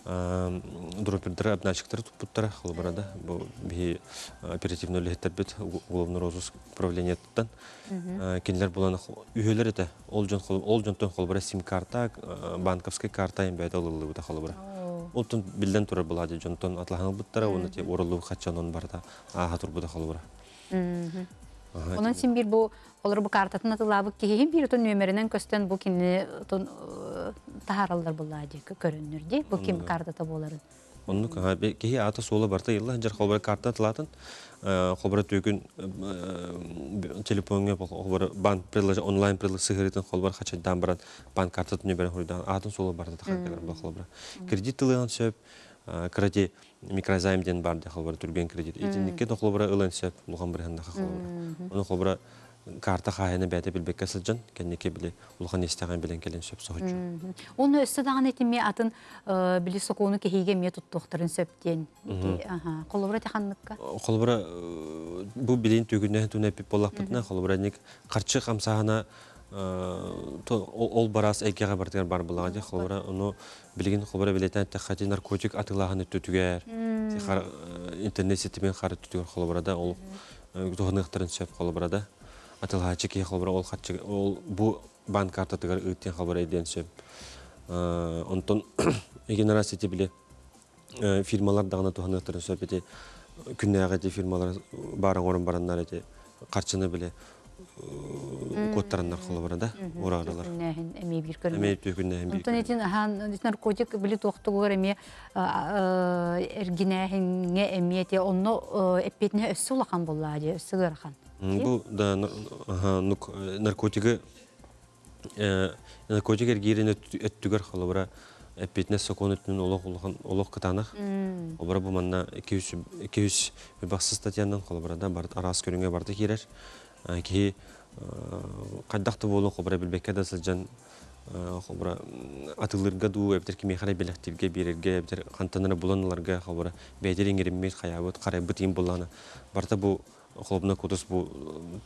дропердары обначиктары туппуттара холобура да бу биһи оперативный үлэһиттэрбит уголовный розыск управлениетыттан кинилэр булан үһүөлэр этэ ол дьон ол дьонтон холобура сим-карта банковскай карта бэйэтэ ылыллыбыта холобура Олтон биллэн турар былаадьа дьонтон атлаһан ылбыттара уонна те уоруллубут хаччанон барыта ааха турбута холобура. Онон син биир бу олор бу картатын атылаабыт киһи биир отон нүөмэринэн көстөн бу кинини отон таһаараллар буллаа дии көрөннөр дии бу ким картата буоларын. Оннук киһи аата суола барта ылла дьэр холбора карта атылаатын холбора түгүн телефоҥҥа холбора банк онлайн сыһыарыытын холбор хачайдаан баран банк картатын нөмерин хоруйдаан аатын суола барта тахар кэлэр бу холбора кредит ылыан сөп кредит микрозайм диэн бар дии холобура түргэн кредит итинникке да холобура ылан сөп улахан бырыһаннаха холобура ону холобура карта хаайына бэйэтэ билбэккэ сылдьан кэнники били улахан истэҕин билэн кэлэн сөп соһуччу. Уонна өссө даҕаны итими атын били сокуону кэһиигэ эмиэ туттуохтарын сөп диэн. Холобура ити ханныкка? Холобура бу билин түгүннэһин туна эппит буоллахпытына холобура ник харчы хамсааһына ол бараас эйгэҕэ барытыгар бар булаҕа дии холобура ону Билигин холобура бэлиэтээн эттэххэ, ити наркотик атыылааһын өттүтүгэр, интернет ситимин хара өттүтүгэр холобура да ол туһаныахтарын сөп холобура да. Атыылаһааччы киһи холобура ол харчы ол бу банк картатыгар ыыт диэн холобура диэн сөп. Онтон генерация ити били фирмалар даҕаны туһаныахтарын сөп ити күннээҕи ити фирмалар баар оҥорон бараннар ити харчыны били куоттараннар холобура да урааралар. Түкүннээһин эмиэ биир көрүҥ. Эмиэ түкүннээһин биир Онтон итин ахан наркотик били туохтугугар эмиэ эргинээһиҥҥэ эмиэ те онно эппиэтинэһэ өссө улахан буоллаа дии өссө ыарахан. Бу да наркотигы наркотик эргиирин өттүгэр холобура эппиэтинэс сокуон өттүнэн олох улахан олох кытаанах. Холобура бу манна 200 бахсыз статьянан холобура да араас көрүҥэ барыта киирэр. Киһи хайдах да буолуон холобура билбэккэ да сылдьан холобура атылыырга дуу эбэтэр кимиэхэ эрэ бэлэхтииргэ биэрэргэ эбэтэр хантан эрэ булан ыларга холобура бэйэтин иҥэриммит хайаабыт харайбыт иин буоллаҕына барыта бу холобуна кутус бу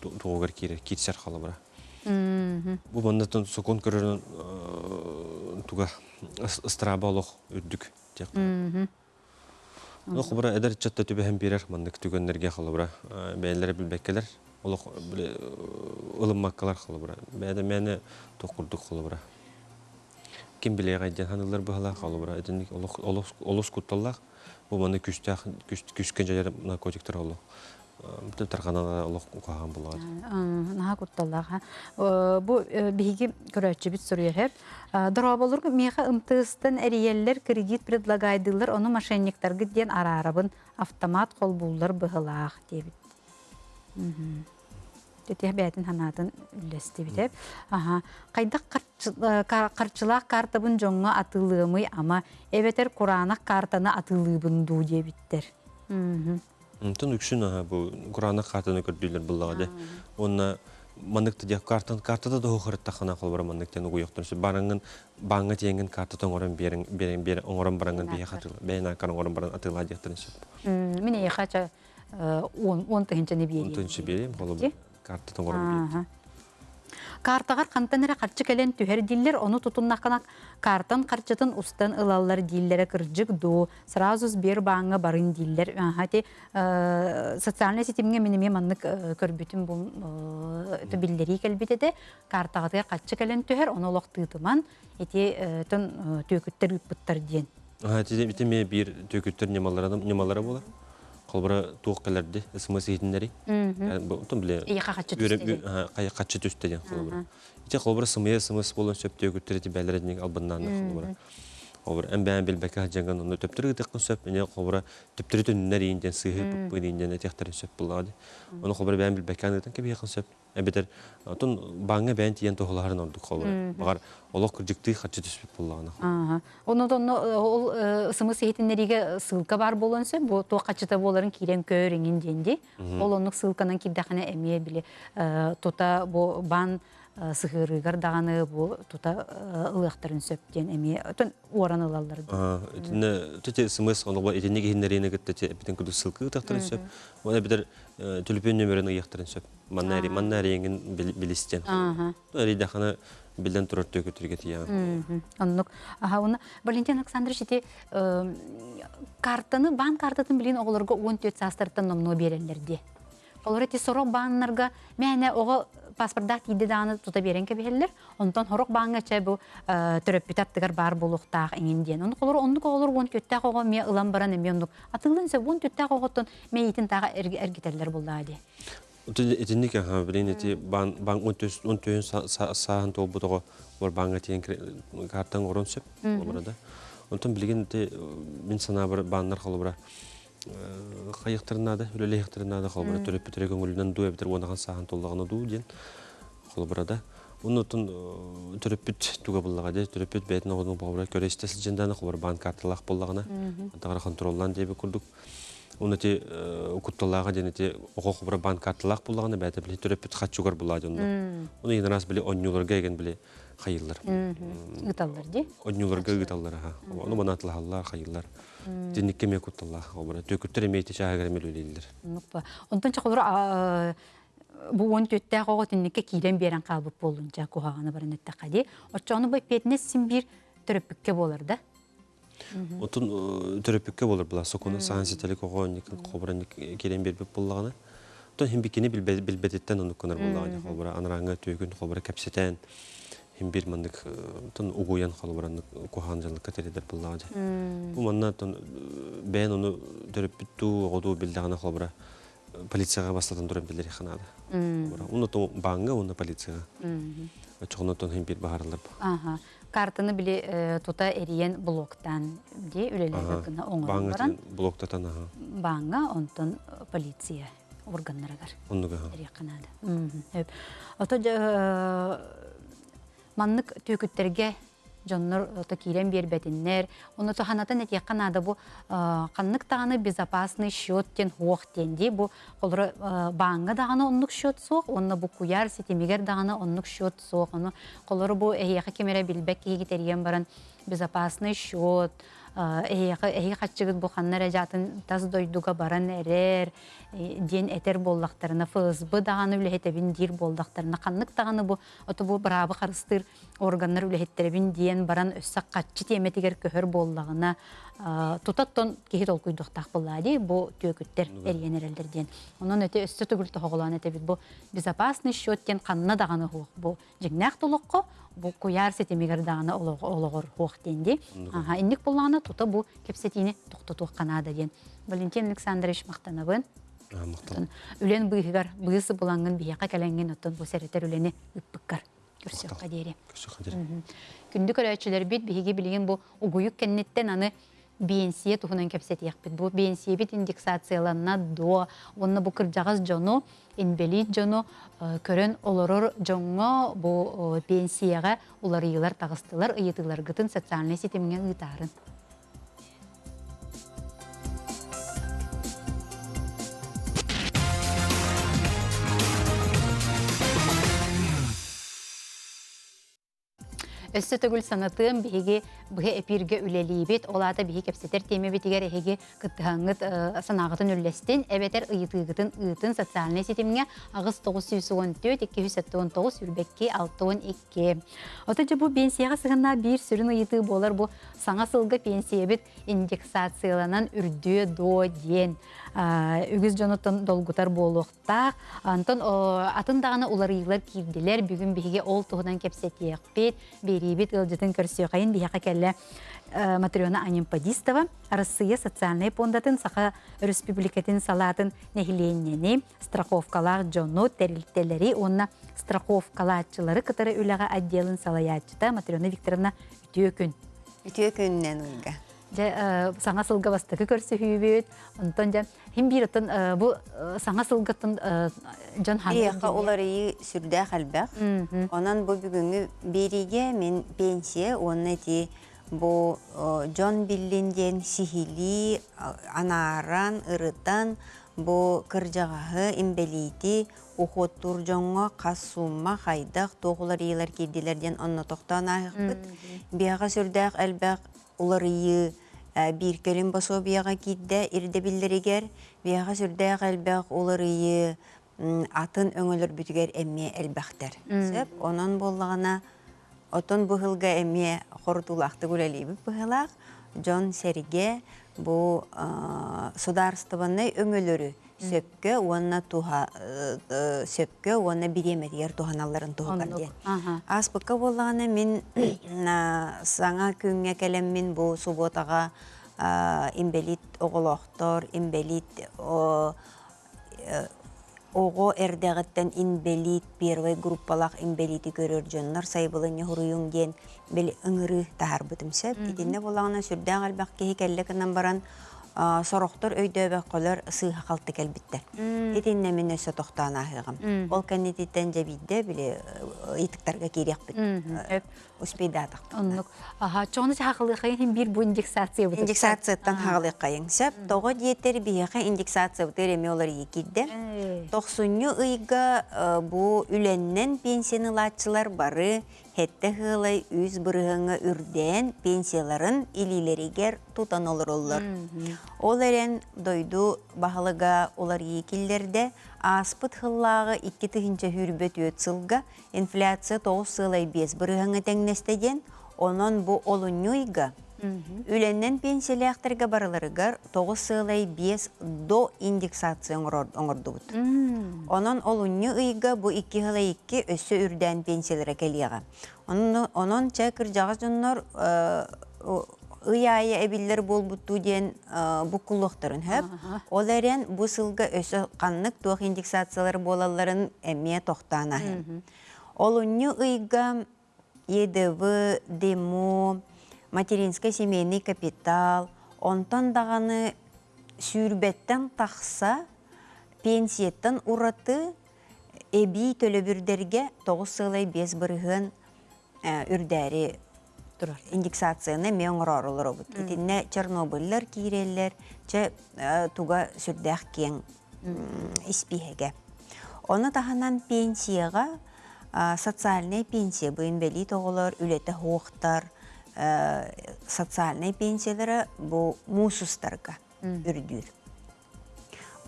тугугар киирэр киирсэр холобура. Бу манна сокуон көрөрүн туга ыстырааба олох үрдүк диэххэ. Ну, холобура, эдэр ыччат түбэһэн биэрэр маннык түгэннэргэ холобура бэйэлэрэ билбэккэлэр олох ылыммаккалар холобура бэйэтэ мээнэ туох курдук холобура ким билиэҕэй диэн саныыллар быһалаах холобура итинник олох олус олус кутталлаах бу маннык күүстээх күүскэ дьайар наркотиктар олох тарҕанан олох куһаҕан буолаҕа. Наһаа кутталлаах. Бу биһиги көрөөччүбүт суруйар. Дорооболорго миэхэ МТС-тан эрийэллэр, кредит предлагайдыыллар, ону мошенниктаргыт диэн араарабын, автомат холбууллар быһылаах диэбит. Тетиһ бэйэтин санаатын үллэстибитэ. Аха. Хайдах харчылаах картабын дьоҥҥо атыылыамый ама, эбэтэр кураанах картаны атыылыыбын дуу диэбиттэр. Онтон үксүн аһа бу кураанах хаатаны көрдүүллэр буллаҕа дэ. Уонна Маннык да диэх картан картата да хоһуттаххына холобура маннык диэн угуйуохтун сөп. Бараҥҥын бааҥҥа тиийэҥҥин картата оҥорон биэриҥ биэриҥ биэр оҥорон бараҥҥын биһиэхэ атыыла бэйэн ааккар оҥорон баран атыылаа диэхтэрин сөп. Мин эйиэхэ ча 10 тыһыынчаны биэриэм. 10 тыһыынча биэриэм холобура картата оҥорон биэр. Картаҕар хантан эрэ харчы кэлэн түһэр дииллэр, ону тутуннаххына картан харчытын устан ылаллар дииллэрэ кырдьык дуу, сразу Сбербааҥҥа барын дииллэр. Аха ити социальнай ситимҥэ мин эмиэ маннык көрбүтүм бу биллэрии кэлбит этэ. Картаҕытыгар харчы кэлэн түһэр, ону олох тыытыман, ити тон түөкүттэр ыыппыттар диэн. Ити эмиэ биир түөкүттэр ньымалара буолар. Холобура туох кэлэрди СМС иһитиннэри. Отон биле хаччы түстэ диэн холобура. Ити холобура сымыйа СМС буолан сөп түөкүттэр ити бээлэрэ дьиҥ албыннаанна холобура. Холобура эн бэйэн билбэккэ сылдьаҥҥын онно төптөрү ыытыаххын сөп. Эмиэ холобура төптөрү төннөр иин диэн сыыһы пыппын иин диэн этиэхтэрин сөп буоллаҕа дии. Ону холобура бэйэн билбэккэ ыытан кэбиһиэххин сөп. Эбэтэр отон бааҥҥа бэйэн тиийэн туһалаһарын ордук холобура. Баҕар олох кырдьыктыы харчы түспүт буоллаҕына. Ааһа. Онно онно ол СМС иһитиннэриигэ ссылка баар буолуон сөп. Бу туох хаччыта буоларын киирэн көр иҥин диэн дии. Ол оннук ссылканан киирдэххинэ эмиэ били тута бу баан сыһыарыыгар даҕаны бу тута ылыахтарын сөп диэн эмиэ отон уоран ылаллар. Итиннэ тете СМС онуба итинник иһиннэриини кытта эпитин курдук ссылка ыытахтарын сөп. Уонна эбэтэр төлөпүөн нөмерин ыйыахтарын сөп. Манна эри манна эриэҥин билистен. Эрийдэххинэ биллэн турар түөкүттэргэ тиийэҕин. Оннук. Аха, уонна Валентин Александрович ити картаны, баан картатын билин оҕолорго 14 саастарыттан номнуо биэрэллэр дии. Олор ити сорох бааннарга мээнэ оҕо паспордаах тиийдэ даҕаны тута биэрэн кэбиһэллэр. Онтон сорох бааҥҥа чэ бу төрөппүт аттыгар баар буолуохтаах эҥин диэн. Оннук олор оннук оҕолор 14-тээх оҕо эмиэ ылан баран эмиэ оннук атыылын сөп 14-тээх оҕоттон мэйиитин тааҕа эргитэллэр буоллаҕа дии. Итинник аха билин ити баан баан 10 он сааһын туолбут оҕо бар бааҥҥа тиийэн картан оҥорон сөп холобура да. Онтон билигин ити мин санаабар бааннар холобура хайыахтарын наада, үлэлиэхтэрин наада холобура төрөппүттэрэ көҥүлүнэн дуу эбэтэр уонахан сааһын туоллаҕына дуу диэн холобура да. Оннуттан төрөппүт туга буллаҕа дии, төрөппүт бэйэтин оҕотун холобура көрө истэ сылдьан даҕаны холобура баан карталаах буоллаҕына, антаҕара хонтуруоллаан диэбит курдук. Уонна ити кутталлааҕа диэн ити оҕо холобура баан карталаах буоллаҕына бэйэтэ били төрөппүт хаччугар булаа дьонно. Ону иһин араас били онньууларга эгэн били хайыллар. Ыыталлар дии. Онньууларга ыыталлар аха. Ону манаатылаһаллар, хайыллар. Итинникке эмиэ кутталлаах холобура. Түөкүттэр эмиэ ити чааһыгар эмиэ үлэлииллэр. Онтон чохолоро бу 14-тээх оҕо итинникке киирэн биэрэн хаалбыт буоллун дьэ куһаҕаны баран эттэххэ дии. Оччоҕуна бу эппиэтинэс син биир төрөппүккэ буолар да. Отун төрөппүккэ буолар була сокуону саан ситэлик оҕо холобура киирэн биэрбит буоллаҕына оттон иһин бикини билбэтиттэн оннук гынар буоллаҕына холобура анарааҥҥа түөкүн холобура кэпсэтэн иһин биир маннык тон угуйан холобура куһаҕан дьаллыкка тириэрдэр буоллаҕа дьэ бу манна тон бэйэн ону төрөппүт дуу оҕо дуу биллэҕинэ холобура полицияҕа бастатан туран биллэриэххэ наада. Уонна бааҥҥа уонна полицияҕа. Оччоҕуна тон иһин биир баһараллар. Картаны били тута эрийэн блоктаан дии үлэлээбит гына оҥорон баран блоктатан аха. Бааҥҥа онтон полиция органнарыгар. Оннук аха. Эриэххэ наада. Ото маннык түөкүттэргэ дьоннор ото киирэн биэрбэтиннэр. Ону туһанатан этиэххэ наада бу ханнык даҕаны безопасный счет диэн суох диэн дии бу холоро бааҥҥа даҕаны оннук счет суох уонна бу куйаар ситимигэр даҕаны оннук счет суох. Ону холоро бу эһиэхэ ким эрэ билбэт киһигит эрийэн баран безопасный счет эһиэхэ эһиги хаччыгыт бу ханна эрэ дьаатын тас дойдуга баран эрэр диэн этэр буоллахтарына ФСБ даҕаны үлэһитэбин диир буоллахтарына ханнык даҕаны бу ото бу быраабы харыстыыр органнар үлэһиттэрэбин диэн баран өссө хаччы тиэмэтигэр көһөр буоллаҕына тутаттан киһи толкуйдуохтаах буоллаа дии бу түөкүттэр эрийэн эрэллэр диэн. Онон эти өссө төгүл тоһоҕолоон этэбит бу безопасный счет диэн ханна даҕаны суох бу дьиҥнээх толоххо бу куйаар ситимигэр даҕаны олоҕор суох диэн дии. Аха инник буоллаҕына тута бу кэпсэтиини тохтотуохха наада диэн. Валентин Александрович махтанабын. Үлэн быыһыгар быыс булаҥҥын биһиэхэ кэлэҥҥин оттон бу сэрэтэр үлэни ыыппыккар. Көрсүөххэ диэри. Көрсүөххэ диэри. Күндү көрөөччүлэрбит, биһиги билигин бу угуйук кэнниттэн аны биэнсийэ туһунан кэпсэтиэхпит. Бу биэнсийэбит индексацияланна дуо? Уонна бу кырдьаҕас дьону, инбэлиит дьону көрөн олорор дьоҥҥо бу биэнсийэҕэ уларыйыылар таҕыстылар, ыйытыыларгытын социальнай ситимҥэ ыытаарын. Өссө төгүл санатыам, биһиги быһа эпииргэ үлэлиибит. Ол аата биһи кэпсэтэр тиэмэбитигэр эһиги кыттыһаҥҥыт санааҕытын үллэстин, эбэтэр ыйытыыгытын ыытын социальнай ситимҥэ 8914 279 22 62. Ото дьэ бу пенсияҕа сыһыннаах биир сүрүн ыйытыы буолар бу саҥа сылга пенсиябит индексацияланан үрдүө дуо диэн үгүс дьонуттан долгутар буолуохтаах. Онтон атын даҕаны уларыйыылар киирдилэр. Бүгүн биһиги ол туһунан кэпсэтиэхпит, биэриибит ыалдьытын көрсүөхэйин биһиэхэ кэллэ Матрена Анемподистова, Арассыыйа социальнай пуондатын Саха Өрөспүүбүлүкэтин салаатын нэһилиэнньэни, страховкалаах дьону, тэрилтэлэри уонна страховкалааччылары кытары үлэҕэ отделын салайааччыта Матрена Викторовна үтүө күн. Үтүө күнүнэн Ольга. Дьэ, саҥа сылга бастакы көрсүһүүбүт. Онтон дьэ, хим биир оттон бу саҥа сылгаттан дьон Биһиэхэ уларыйыы сүрдээх элбэх. Онон бу бүгүҥҥү биэриигэ мин пенсия уонна ити бу дьон биллин диэн сиһилии анааран, ырытан бу кырдьаҕаһы, имбэлиити ухуоттуур дьоҥҥо хас суумма, хайдах, туох уларыйыылар киирдилэр диэн онно тохтоон ааһыахпыт. Биһиэхэ сүрдээх элбэх уларыйыы биир кэлим босуобуйаҕа киирдэ ирдэбиллэригэр, биһиэхэ сүрдээх элбэх уларыйыы атын өҥөлөрбүтүгэр эмиэ элбэхтэр. Сөп. Онон буоллаҕына, отон бу сылга эмиэ хорутуулаахтык үлэлиибит быһыылаах. Дьон-сэргэ бу судаарыстыбаннай өҥөлөрү сөпкө уонна туһа сөпкө уонна бириэмэтигэр туһаналларын туһугар диэн. Ааспыкка буоллаҕына мин саҥа күҥҥэ кэлэммин бу субуотаҕа инбэлиит оҕолоохтор, инбэлиит оҕо эрдэҕиттэн инбэлиит первай группалаах инбэлиити көрөр дьоннор сайбылынньа суруйуҥ диэн били ыҥырыы таһаарбытым сөп. Итиннэ буоллаҕына сүрдээх элбэх киһи кэллэ гынан баран сорохтор өйдөөбөккөлөр сыыһа-халты кэлбиттэр. Итиннэ мин өссө тохтоон ааһыаҕым. Ол кэннититтэн дьэ биирдэ били ыйытыктарга киириэхпит. Успейдаатахпыт. Оннук. Аха, чоҕуну хаалыахайын иһин биир бу индексация Индексацияттан хаалыаххайыҥ сөп. Тоҕо диэтэр биһиэхэ индексациябытыгар эмиэ уларыйыы киирдэ. Тохсунньу ыйга бу үлэннэн пенсияны ылааччылар бары Сэттэ ыалай үс бырыһыаҥҥа үрдээн пенсияларын илиилэригэр тутан олороллор. Ол эрэн дойду баһылыга уларыйыы киллэрдэ, ааспыт сыллааҕы 2024 сылга инфляция 9,5 бырыһыаҥҥа тэҥнэстэ диэн, онон бу олунньу ыйга үлэннэн пенсиялээхтэргэ барыларыгар 9,5 до индексация оҥордубут. Онон олунньу ыйга бу 2,2 өссө үрдээн пенсиялара кэлиэҕэ. Онон чэ кырдьаҕас дьоннор ый аайы эбиллэр буолбуттуу диэн буккуллуохтарын сөп. Ол эрэн бу сылга өссө ханнык туох индексациялар буолалларын эмиэ тохтоон аһын. Олунньу ыйга ЕДВ, ДЕМО, материнскай семейный капитал, онтон даҕаны сүүрбэттэн тахса пенсияттан ураты эбии төлөбүрдэргэ 9,5% үрдээри турар. Индексацияны эмиэ оҥороору олоробут. Итиннэ Чернобыльлар киирэллэр, чэ туга сүрдээх киэҥ испииһэгэ. Ону таһынан пенсияҕа социальнай пенсия бу инбэлиит оҕолор үлэтэ суохтар социальнай пенсиялара бу муус устарга үрдүүр.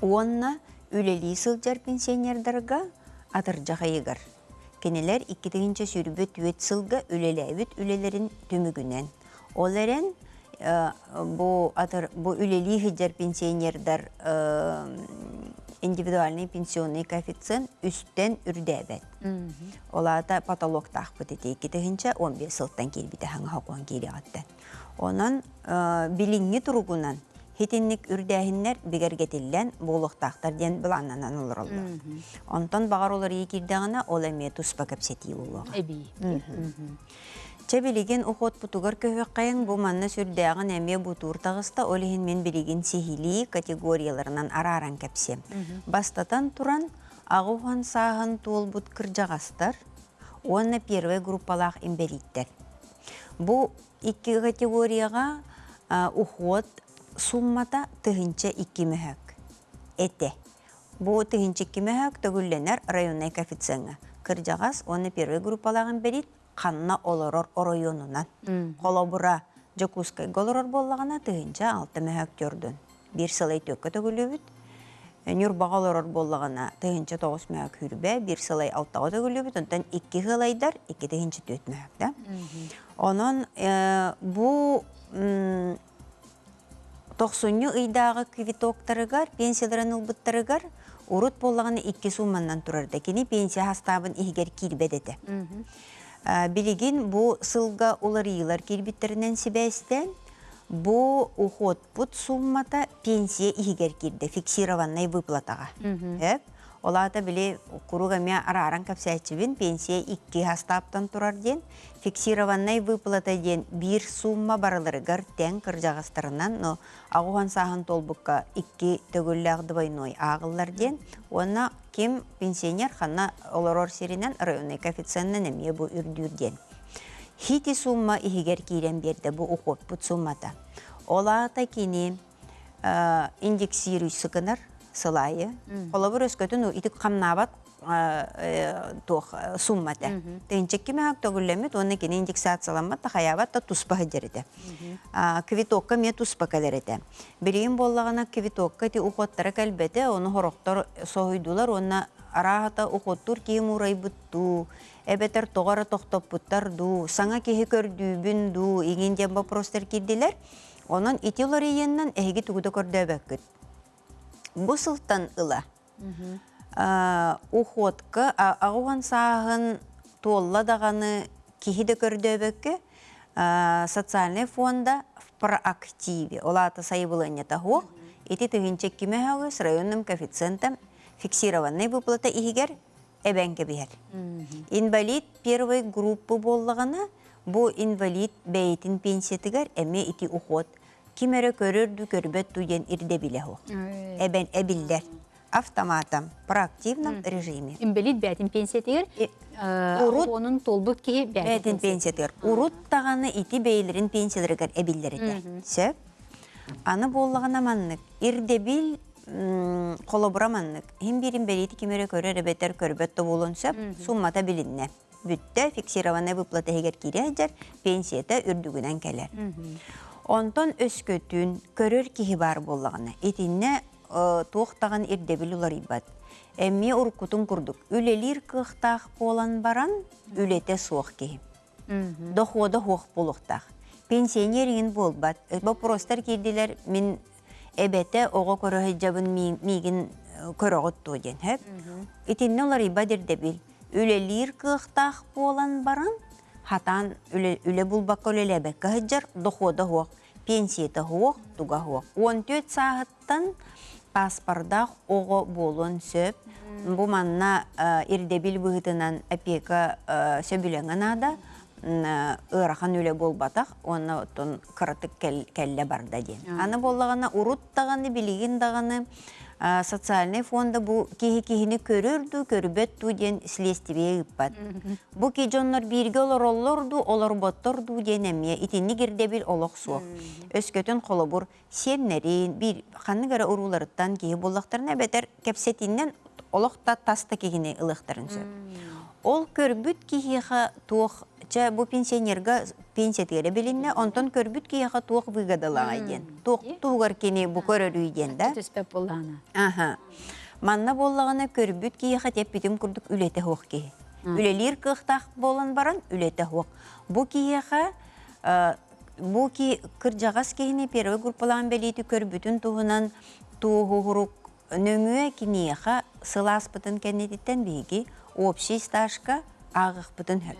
Уонна үлэлии сылдьар пенсионердарга атырдьах ыйыгар кинилэр 2024 сылга үлэлээбит үлэлэрин түмүгүнэн ол эрэн бу атыр бу үлэлии сылдьар пенсионердар индивидуальный пенсионный коэффициент үстэн үрдээбэт. Ол аата потолоктаахпыт ити 2015 сылтан киирбитэ хаҥа сокуон киириэҕиттэн. Онон билиҥҥи туругунан итинник үрдээһиннэр бигэргэтиллэн буолуохтаахтар диэн былааннанан олороллор. Онтон баҕар уларыйыы киирдэҕинэ ол эмиэ туспа кэпсэтии буолуоҕа. Эбии. Чэ билигин уходпутугар көһүөххэйиҥ бу манна сүрдээҕин эмиэ бутуур таҕыста ол иһин мин билигин сиһилии категорияларынан арааран кэпсиэм. Бастатан туран аҕа сааһын туолбут кырдьаҕастар уонна первай группалаах инбэлииттэр. Бу икки категорияҕа уход суммата 1002 мөһөк этэ. Бу 1002 мөһөк төгүллэнэр районнай коэффициеҥҥа. Кырдьаҕас уонна первай группалаах инбэлиит. Ханна олорор оройуонунан. Холобура, Дьокуускайга олорор буоллаҕына 1006 мөһөөк төрдүн. Биир сылай түөккэ төгүллүбүт. Ньурбаҕа олорор буоллаҕына 1009 мөһөөк хүрбэ, биир сылай алтаҕа төгүллүбүт, онтон икки сылайдар 2004 мөһөөк да. Онон бу тохсунньу ыйдааҕы квитоктарыгар, пенсияларын ылбыттарыгар урут буоллаҕына икки сууманнан турарда. Кини пенсия хастаабын иһигэр киирбэт этэ. Билигин бу сылга уларыйыылар киирбиттэринэн сибээстээн, бу уходпут суммата пенсия иһигэр киирдэ, фиксированнай выплатаҕа. Ол аата били куруук эмиэ арааран кэпсээччибин, пенсия икки хастааптан турар диэн, фиксированнай выплата диэн биир сумма барыларыгар тэҥ кырдьаҕастарынан, но аҕыс сааһын туолбукка икки төгүллээх двойной ааҕыллар диэн, уонна ким пенсионер ханна олорор сиринэн районный коэффициеннэн эмиэ бу үрдүүр диэн. Хити сумма иһигэр киирэн биэрдэ бу уходпут суммата. Ол аата кини индексируйсы гынар сыл аайы. Холобур, өскөтүн ити хамнаабат туох сумма этэ. Тыһынча мөһөк төгүллэммит уонна кини индексацияламмат да хайаабат да туспа сылдьар этэ. Квитокка эмиэ туспа кэлэр этэ. Билигин буоллаҕына квитокка ити уходтара кэлбэтэ, ону сорохтор соһуйдулар уонна арааһата уходтуур киһи муурайбыт дуу, эбэтэр тоҕо эрэ тохтоппуттар дуу, саҥа киһи көрдүүбүн дуу, иҥин диэн вопростар киирдилэр. Онон ити уларыйыыннан эһиги тугу да көрдөөбөккүт. Бу сылтан ыла уходка аҕыс сааһын туолла даҕаны киһи да көрдөөбөккө социальный фонда в проактиве, ол аата сайабылыанньата суох, ити 1002 мөһөҕү с районным коэффициентом фиксированной выплата иһигэр эбэн кэбиһэр. Инвалид первой группы буоллаҕына, бу инвалид бэйэтин пенсиятыгар эмиэ ити уход ким эрэ көрөр дуу, көрбөт дуу диэн ирдэбилэ суох. Эбэн эбиллэр. Автоматом, проактивном режиме. Инвалид бэйэтин пенсиятыгар урут онун туолбут киһи бэйэтин пенсиятыгар. Урут даҕаны ити бэйэлэрин пенсияларыгар эбиллэр этэ. Сөп. Аны буоллаҕына маннык ирдэбил холобура маннык. Иһин биирин бэлиэти ким эрэ көрөр эбэтэр көрбөт да буолуон сөп. Суммата билиннэ. Бүттэ, фиксированная выплата иһигэр киирэ сылдьар, пенсията үрдүгүнэн кэлэр. Онтон өскөтүн көрөр киһи баар буоллаҕына, итиннэ туох даҕаны ирдэбил уларыйбат. Эмиэ уруккутун курдук үлэлиир кыахтаах буолан баран, үлэтэ суох киһи. Дохода суох буолуохтаах. Пенсионер иҥин буолбат. Боппуруостар киирдилэр, мин эбэтэ оҕо көрө сылдьабын миигин көрөҕүт дуо диэн. Итиннэ уларыйбат ирдэбил. Үлэлиир кыахтаах буолан баран, хатаан үлэ булбакка үлэлээбэккэ сылдьар, дохода суох, пенсията суох, туга суох. 14 сааһыттан паспордаах оҕо буолуон сөп. Бу манна ирдэбил быһыытынан опека сөбүлэҥэ наада. Ыарахан үлэ буолбатах уонна оттон кыратык кэллэ барда диэн. Аны буоллаҕына урут даҕаны, билигин даҕаны социальный фонда бу киһи киһини көрөр дуу, көрбөт дуу диэн следствие ыыппат. Бу ки дьоннор бииргэ олороллор дуу, олорботтор дуу диэн эмиэ итинник ирдэбил олох суох. Өскөтүн холобур сиэннэрин, биир ханнык эрэ урууларыттан киһи буллахтарына эбэтэр кэпсэтииннэн олох да тас да киһини ылыахтарын сөп. Ол көрбүт киһиэхэ туох чэ бу пенсионерга пенсиятыгар билиннэ, онтон көрбүт киһиэхэ туох выгодалааҕай диэн, туох туһугар кини бу көрөрүй диэн да. Түспэт буоллаҕына. Аха. Манна буоллаҕына көрбүт киһиэхэ тэппитим курдук үлэтэ суох киһи. Үлэлиир кыахтаах буолан баран үлэтэ суох. Бу киһиэхэ бу ки кырдьаҕас киһини первый группалаан бэлиити көрбүтүн туһунан туоһуһурук нөҥүө киниэхэ сылааспытын кэннититтэн биһиги общий стажка ааҕыахпытын сөп.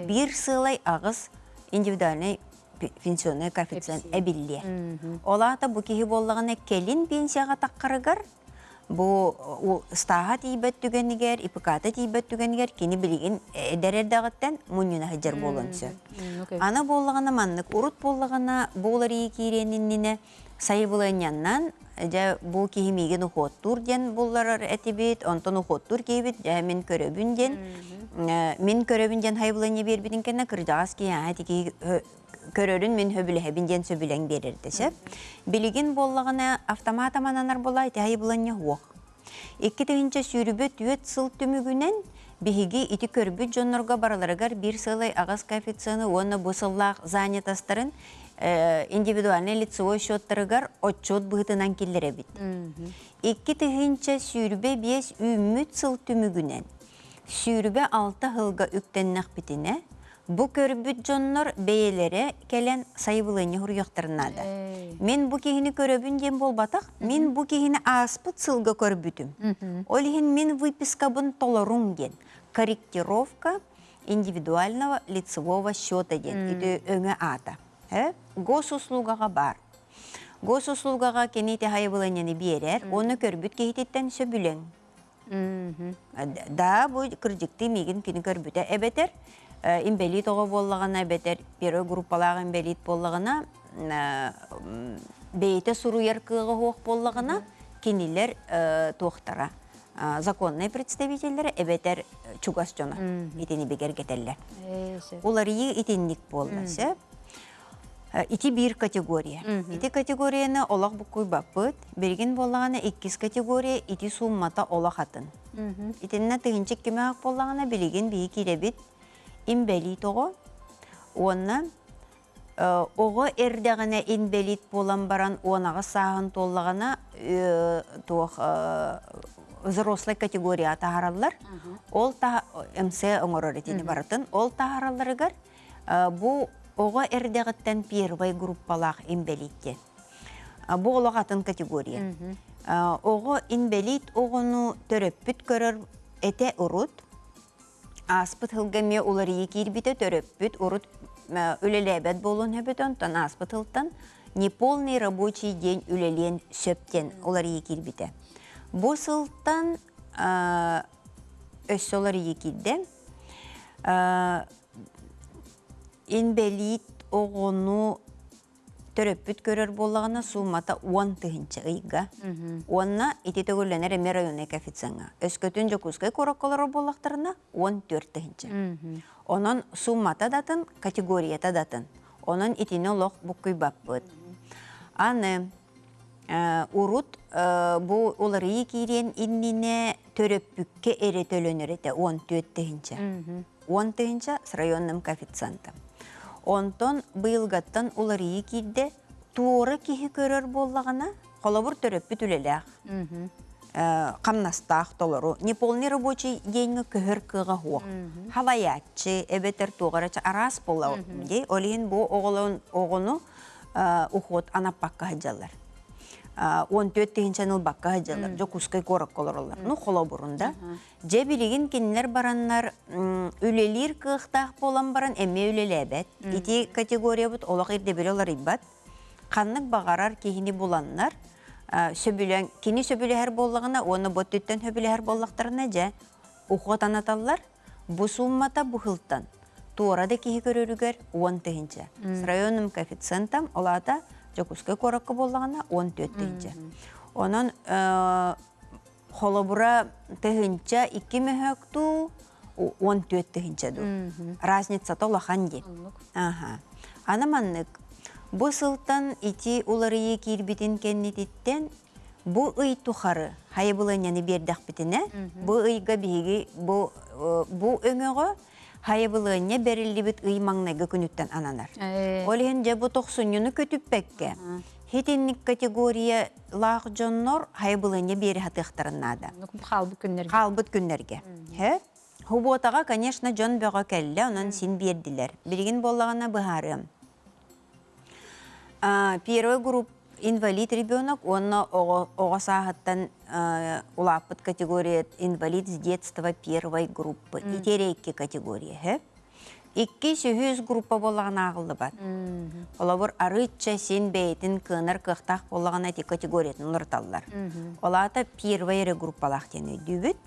Биир сыалай аҕыс индивидуальный пенсионный коэффициент эбиллиэ. Ол аата бу киһи буоллаҕына кэлин пенсияҕа таххарыгар бу стааһа тиийбэт түгэнигэр, ИПК-та тиийбэт түгэнигэр кини билигин эдэр эрдэҕиттэн мунньуна сылдьар буолуон сөп. Аны буоллаҕына маннык урут буоллаҕына бу уларыйыы киириэн иннинэ сайабылыанньаннан дьэ бу киһи миигин уходтуур диэн булларар этибит, онтон уходтуур киһибит дьэ мин көрөбүн диэн мин көрөбүн диэн сайабылыанньа биэрбитин кэннэ кырдьаҕас киһи аа ити киһи көрөрүн мин сөбүлэһэбин диэн сөбүлэҥ биэрэр сөп. Билигин буоллаҕына автомат амананар буолла ити сайабылыанньа суох. 2024 сыл түмүгүнэн Биһиги ити көрбүт дьоннорго барыларыгар биир сыалай аҕыс коэффициены уонна бу сыллаах занятостарын индивидуальнай лицевой счеттарыгар отчуот быһыытынан киллэрэбит. 2025 үүммүт сыл түмүгүнэн 26 сылга үктэннэхпитинэ, бу көрбүт дьоннор бэйэлэрэ кэлэн сайабылыанньа суруйуохтарын наада. Мин бу киһини көрөбүн диэн буолбатах, мин бу киһини ааспыт сылга көрбүтүм. Ол иһин мин выпискабын толоруҥ диэн. Корректировка индивидуального лицевого счета диэн ити өҥө аата. Госуслугаҕа баар. Госуслугаҕа кини ити сайабылыанньаны биэрэр, уонна көрбүт киһититтэн сөбүлэҥ. Да, бу кырдьыктыы миигин кини көрбүтэ эбэтэр инбэлиит оҕо буоллаҕына, эбэтэр первой группалаах инбэлиит буоллаҕына, бэйэтэ суруйар кыаҕа суох буоллаҕына, кинилэр туохтара законнай представителлэрэ эбэтэр чугас дьоно итини бигэргэтэллэр. Уларыйыы итинник буолла сөп. Ити биир категория. Ити категорияны олох буккуйбаппыт. Билигин буоллаҕына иккис категория ити сууммата олох атын. Итиннэ тыһыынча кимээх буоллаҕына билигин биһи киирэбит инбэлиит оҕо уонна оҕо эрдэҕинэ инбэлиит буолан баран 18 сааһын туоллаҕына туох взрослай категория таһаараллар. Ол МС оҥорор итини барытын. Ол таһааралларыгар Бу оҕо эрдэҕиттэн первай группалаах инбэлиит диэн. Бу олох атын категория. Оҕо инбэлиит оҕону төрөппүт көрөр этэ урут. Ааспыт сылга эмиэ уларыйыы киирбитэ төрөппүт урут үлэлээбэт буолуон сөбүт, онтон ааспыт сылтан неполный рабочий день үлэлиэн сөп диэн уларыйыы киирбитэ. Бу сылтан өссө уларыйыы киирдэ. Инбэлиит оҕону төрөппүт көрөр буоллаҕына суумата 10 тыһыынча ыйга. Уонна ити төгүллэнэр эмиэ районнай коэффициеҥҥа. Өскөтүн Дьокуускай куоракка олорор буоллахтарына 14 тыһыынча. Онон суумата датын, категорията датын. Онон итини олох буккуйбаппыт. Аны урут бу уларыйыы киириэн иннинэ төрөппүккэ эрэ төлөнөр этэ 14 тыһыынча. 10 тыһыынча с районным коэффициентом. Онтон быйылгаттан уларыйыы киирдэ, туора киһи көрөр буоллаҕына, холобур төрөппүт үлэлээх, хамнастаах толору, неполный рабочий день көһөр кыаҕа суох. Халайааччы, эбэтэр туох эрэ араас буола дии. Ол иһин бу оҕону уход анаппакка сылдьаллар. 14 тыһыынчаны ылбакка сылдьаллар. Дьокуускай куоракка олороллор. Ну, холобурун да. Дьэ билигин кинилэр бараннар үлэлиир кыахтаах буолан баран эмиэ үлэлээбэт. Ити категориябыт олох ирдэбили уларыйбат. Ханнык баҕарар киһини буланнар, сөбүлэҥ кини сөбүлэһэр буоллаҕына уонна бу өттүттэн сөбүлэһэр буоллахтарына дьэ уход анаталлар. Бу сууммата бу сылтан туора да киһи көрөрүгэр 10 тыһыынча. С районным коэффициентом ол аата Дьокуускай куоракка буоллаҕына 14 тыһыынча. Онон холобура 1002 мөһөөктуу 14 тыһыынча дуу. Разницата улахан диэн. Аха. Аны маннык бу сылтан ити уларыйыы киирбитин кэннититтэн бу ый тухары хайабылыанньаны биэрдэхпитинэ, бу ыйга биһиги бу бу өҥөҕө хайабылыанньа бэриллибит ый маҥнайгы күнүттэн ананар. Ол иһин дьэ бу тохсунньуну көтүппэккэ, хитинник категориялаах дьоннор хайабылыанньа биэри сатыахтарын наада. Хаалбыт күннэргэ. Хаалбыт күннэргэ. Субуотаҕа, конечно, дьон бөҕө кэллэ, онон син биэрдилэр. Билигин буоллаҕына быһаарыам. Первый групп инвалид ребенок уонна оҕо сааһыттан улааппыт категория инвалид с детства первой группы. Ити икки категория. Икки үһүс группа буоллаҕына ааҕыллыбат. Холобур, арыычча син бэйэтин кыанар кыахтаах буоллаҕына ити категориятын уларыталлар. Ол аата первый эрэ группалаах диэн өйдүүбүт.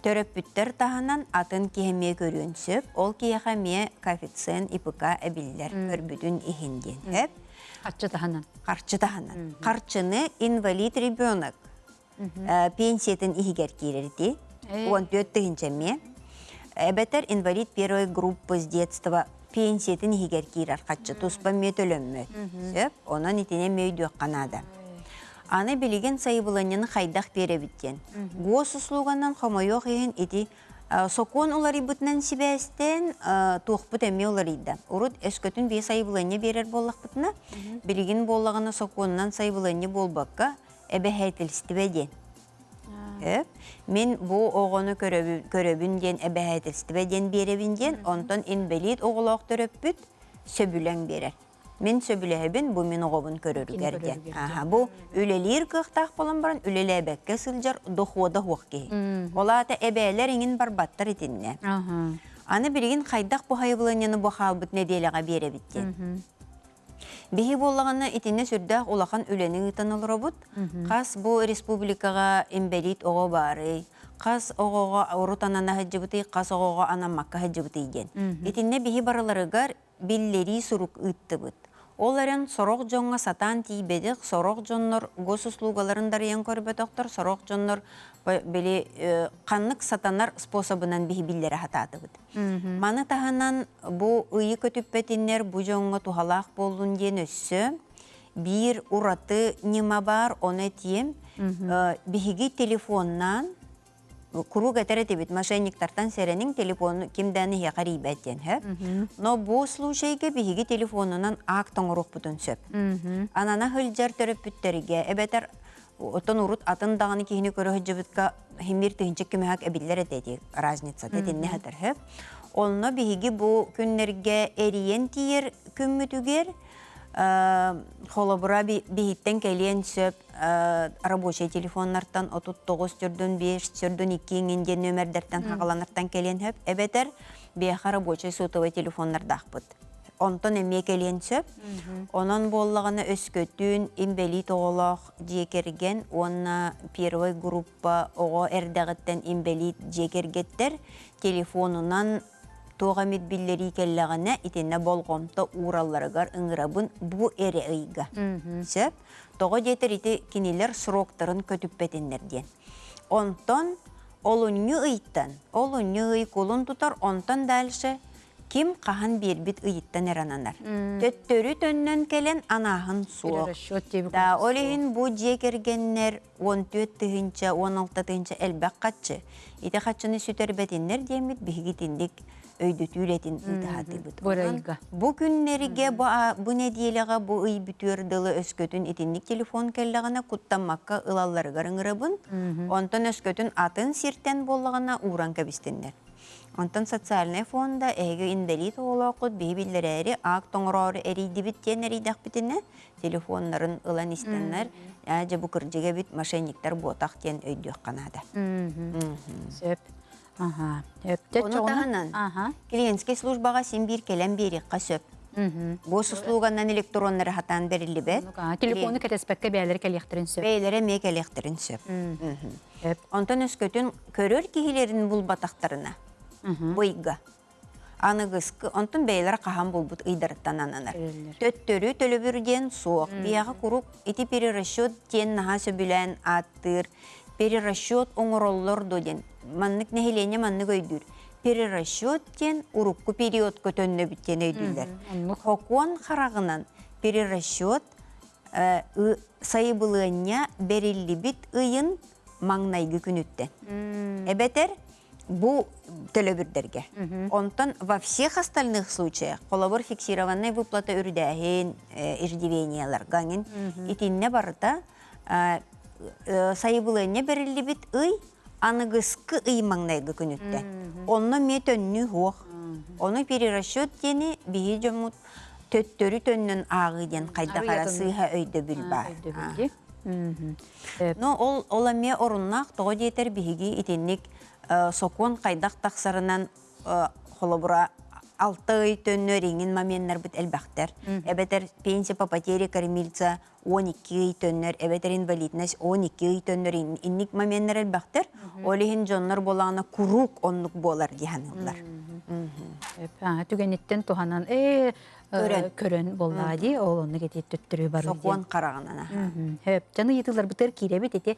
Төрөппүттэр таһынан атын киһи эмиэ көрүөн сөп. Ол киһиэхэ эмиэ коэффициент ИПК эбиллэр көрбүтүн иһин диэн. Сөп? Харчы таһынан. Харчы таһынан. Харчыны инвалид ребенок пенсиятын иһигэр киирэр ити. 14 тыһыынча эмиэ. Эбэтэр инвалид первой группы с детства пенсиятын иһигэр киирэр харчы туспа эмиэ төлөммөт. Сөп? Онон итини эмиэ өйдүөххэ наада. Аны билигин сайабылыанньаны хайдах биэрэбит диэн. Госуслуганан хомойуох иһин ити Сокуон уларыйбытынан сибээстээн туохпут эмиэ уларыйда. Урут өскөтүн биир сайабылыанньа биэрэр буоллахпытына, билигин буоллаҕына сокуонунан сайабылыанньа буолбакка, эбэһээтилистибэ диэн. Мин бу оҕону көрөбүн диэн эбэһээтилистибэ диэн биэрэбин диэн, онтон инбэлиит оҕолоох төрөппүт сөбүлэҥ биэрэр. Мин сөбүлэһэбин, бу мин оҕобун көрөрүгэр диэн. Аха, бу үлэлиир кыахтаах буолан баран үлэлээбэккэ сылдьар дохуода суох киһи. Ол аата эбээлэр иҥин барбаттар итиннэ. Аны билигин хайдах бу хайабыланньаны бу хаалбыт нэдиэлэҕэ биэрэбит диэн. Биһи буоллаҕына итиннэ сүрдээх улахан үлэни ыытан олоробут. Хас бу республикаҕа инбэлиит оҕо баарый, хас оҕоҕо урут анана сылдьыбытый, хас оҕоҕо анаммакка сылдьыбытый диэн. Итиннэ биһи барыларыгар биллэрии сурук ыыттыбыт. Ол эрэн сорох дьоҥҥо сатаан тиийбэтих, сорох дьоннор госуслугаларын дарыйан көрбөтөхтөр, сорох дьоннор били ханнык сатанар способынан биһи биллэрэ сатаатыбыт. Маны таһынан бу ыйы көтүппэтиннэр бу дьоҥҥо туһалаах буоллун диэн өссө биир ураты ньыма баар, ону этиэм. Биһиги телефоннаан куруук этэр этибит мошенниктартан сэрэниҥ телефону ким даҕаны эһиэхэ эрийбэт диэн сөп но бу случайга биһиги телефонунан акт оҥоруохпутун сөп анана сылдьар төрөппүттэргэ эбэтэр оттон урут атын даҕаны киһини көрө сылдьыбытка химир тыһынчык көмөһөк эбиллэр этэ ити разницата итиннэ сытар сөп онно биһиги бу күннэргэ эрийэн тиийэр күммүтүгэр холобура биһиттэн кэлиэн сөп рабочай телефоннартан 39 төрдүн 5 төрдүн 2 иҥин диэн нүөмэрдэртэн хаҕаланартан кэлиэн сөп эбэтэр биэхэ рабочай сотовай телефоннардаахпыт онтон эмиэ кэлиэн сөп онон буоллаҕына өскөтүн инбэлиит оҕолоох дьиэ кэргэн уонна первой группа оҕо эрдэҕиттэн инбэлиит дьиэ кэргэттэр телефонунан Туох эмит биллэрии кэллэҕинэ, итиннэ болҕомто ууралларыгар ыҥырабын бу эрэ ыйга. Сөп? Тоҕо диэтэр ити кинилэр сроктарын көтүппэтиннэр диэн. Онтон олунньу ыйтан, олунньу ый кулун тутар, онтон дальше ким хаһан биэрбит ыйыттан эрэ ананар. Төттөрү төннөн кэлэн анааһын суох. Да, ол иһин бу дьиэ кэргэннэр 14 тыһыынча, 16 тыһыынча элбэх хаччы. Ити хаччыны сүтэрбэтиннэр диэммит биһиги итинник өйдөтүү үлэтин ыытыһатыбыт. Бу күннэргэ, бу, бу нэдиэлэҕэ, бу ый бүтүөр дылы өскөтүн итинник телефон кэллэҕинэ куттаммакка ылалларыгар ыҥырабын. Онтон өскөтүн атын сиртэн буоллаҕына ууран кэбистиннэр. Онтон социальнай фонда эһиги инбэлиит оҕолооххут биһи биллэрээри акт оҥороору эрийдибит диэн эрийдэхпитинэ телефоннарын ылан истэннэр ээ дьэ бу кырдьык эбит мошенниктар буотах диэн өйдүөххэ наада. Сөп. Аха. Ону таһынан клиентскэй службаҕа син биир кэлэн биэриэххэ сөп. Госуслуганан электроннары хатаан бэриллибэт. Телефону кэтэспэккэ бэйэлэрэ кэлиэхтэрин сөп. Бэйэлэрэ эмиэ кэлиэхтэрин сөп. Онтон өскөтүн көрөр киһилэрин булбатахтарына бу ыйга Аныгыскы, онтон бэйэлэрэ хаһан булбут ыйдарыттан ананар. Төттөрү төлөбүр диэн суох. Биһиэхэ куруук ити перерасчет диэн наһаа сөбүлээн ааттыыр. Перерасчет оҥороллор дуо диэн. Маннык нэһилиэнньэ маннык өйдүүр. Перерасчет диэн урукку периодка төннөбүт диэн өйдүүллэр. Хокуон хараҕынан перерасчет сайыбылыанньа бэриллибит ыйын маҥнайгы күнүттэн. Эбэтэр бу төлөбүрдэргэ. Онтон во всех остальных случаях, холобур фиксированная выплата үрдээһин, иждивенияларга аңын, итиннэ барыта сайыбылыанньа бэриллибит ый аныгыскы ый маҥнайгы күнүттэн. Онно эмиэ төннүү суох. Ону перерасчет диэни биһи дьоммут төттөрү төннөн ааҕыы диэн хайдах эрэ сыыһа өйдөбүл баар. Но ол ол эмиэ оруннаах тоҕо диэтэр биһиги итинник сокуон хайдах тахсарынан холобура алта ый төннөр иҥин моменнарбыт элбэхтэр. Эбэтэр пенсия по потере кормильца 12 ый төннөр, эбэтэр инвалидность 12 ый төннөр инник моменнар элбэхтэр. Ол иһин дьоннор буолаҕына куруук оннук буолар дии саныыллар. Түгэниттэн туһанан ээ Көрөн. Көрөн буоллаҕа дии, ол оннук ити төттөрү барыы Сокуон хараҕынан аха. Хөп. Дьон ыйытыыларбытыгар киирэбит ити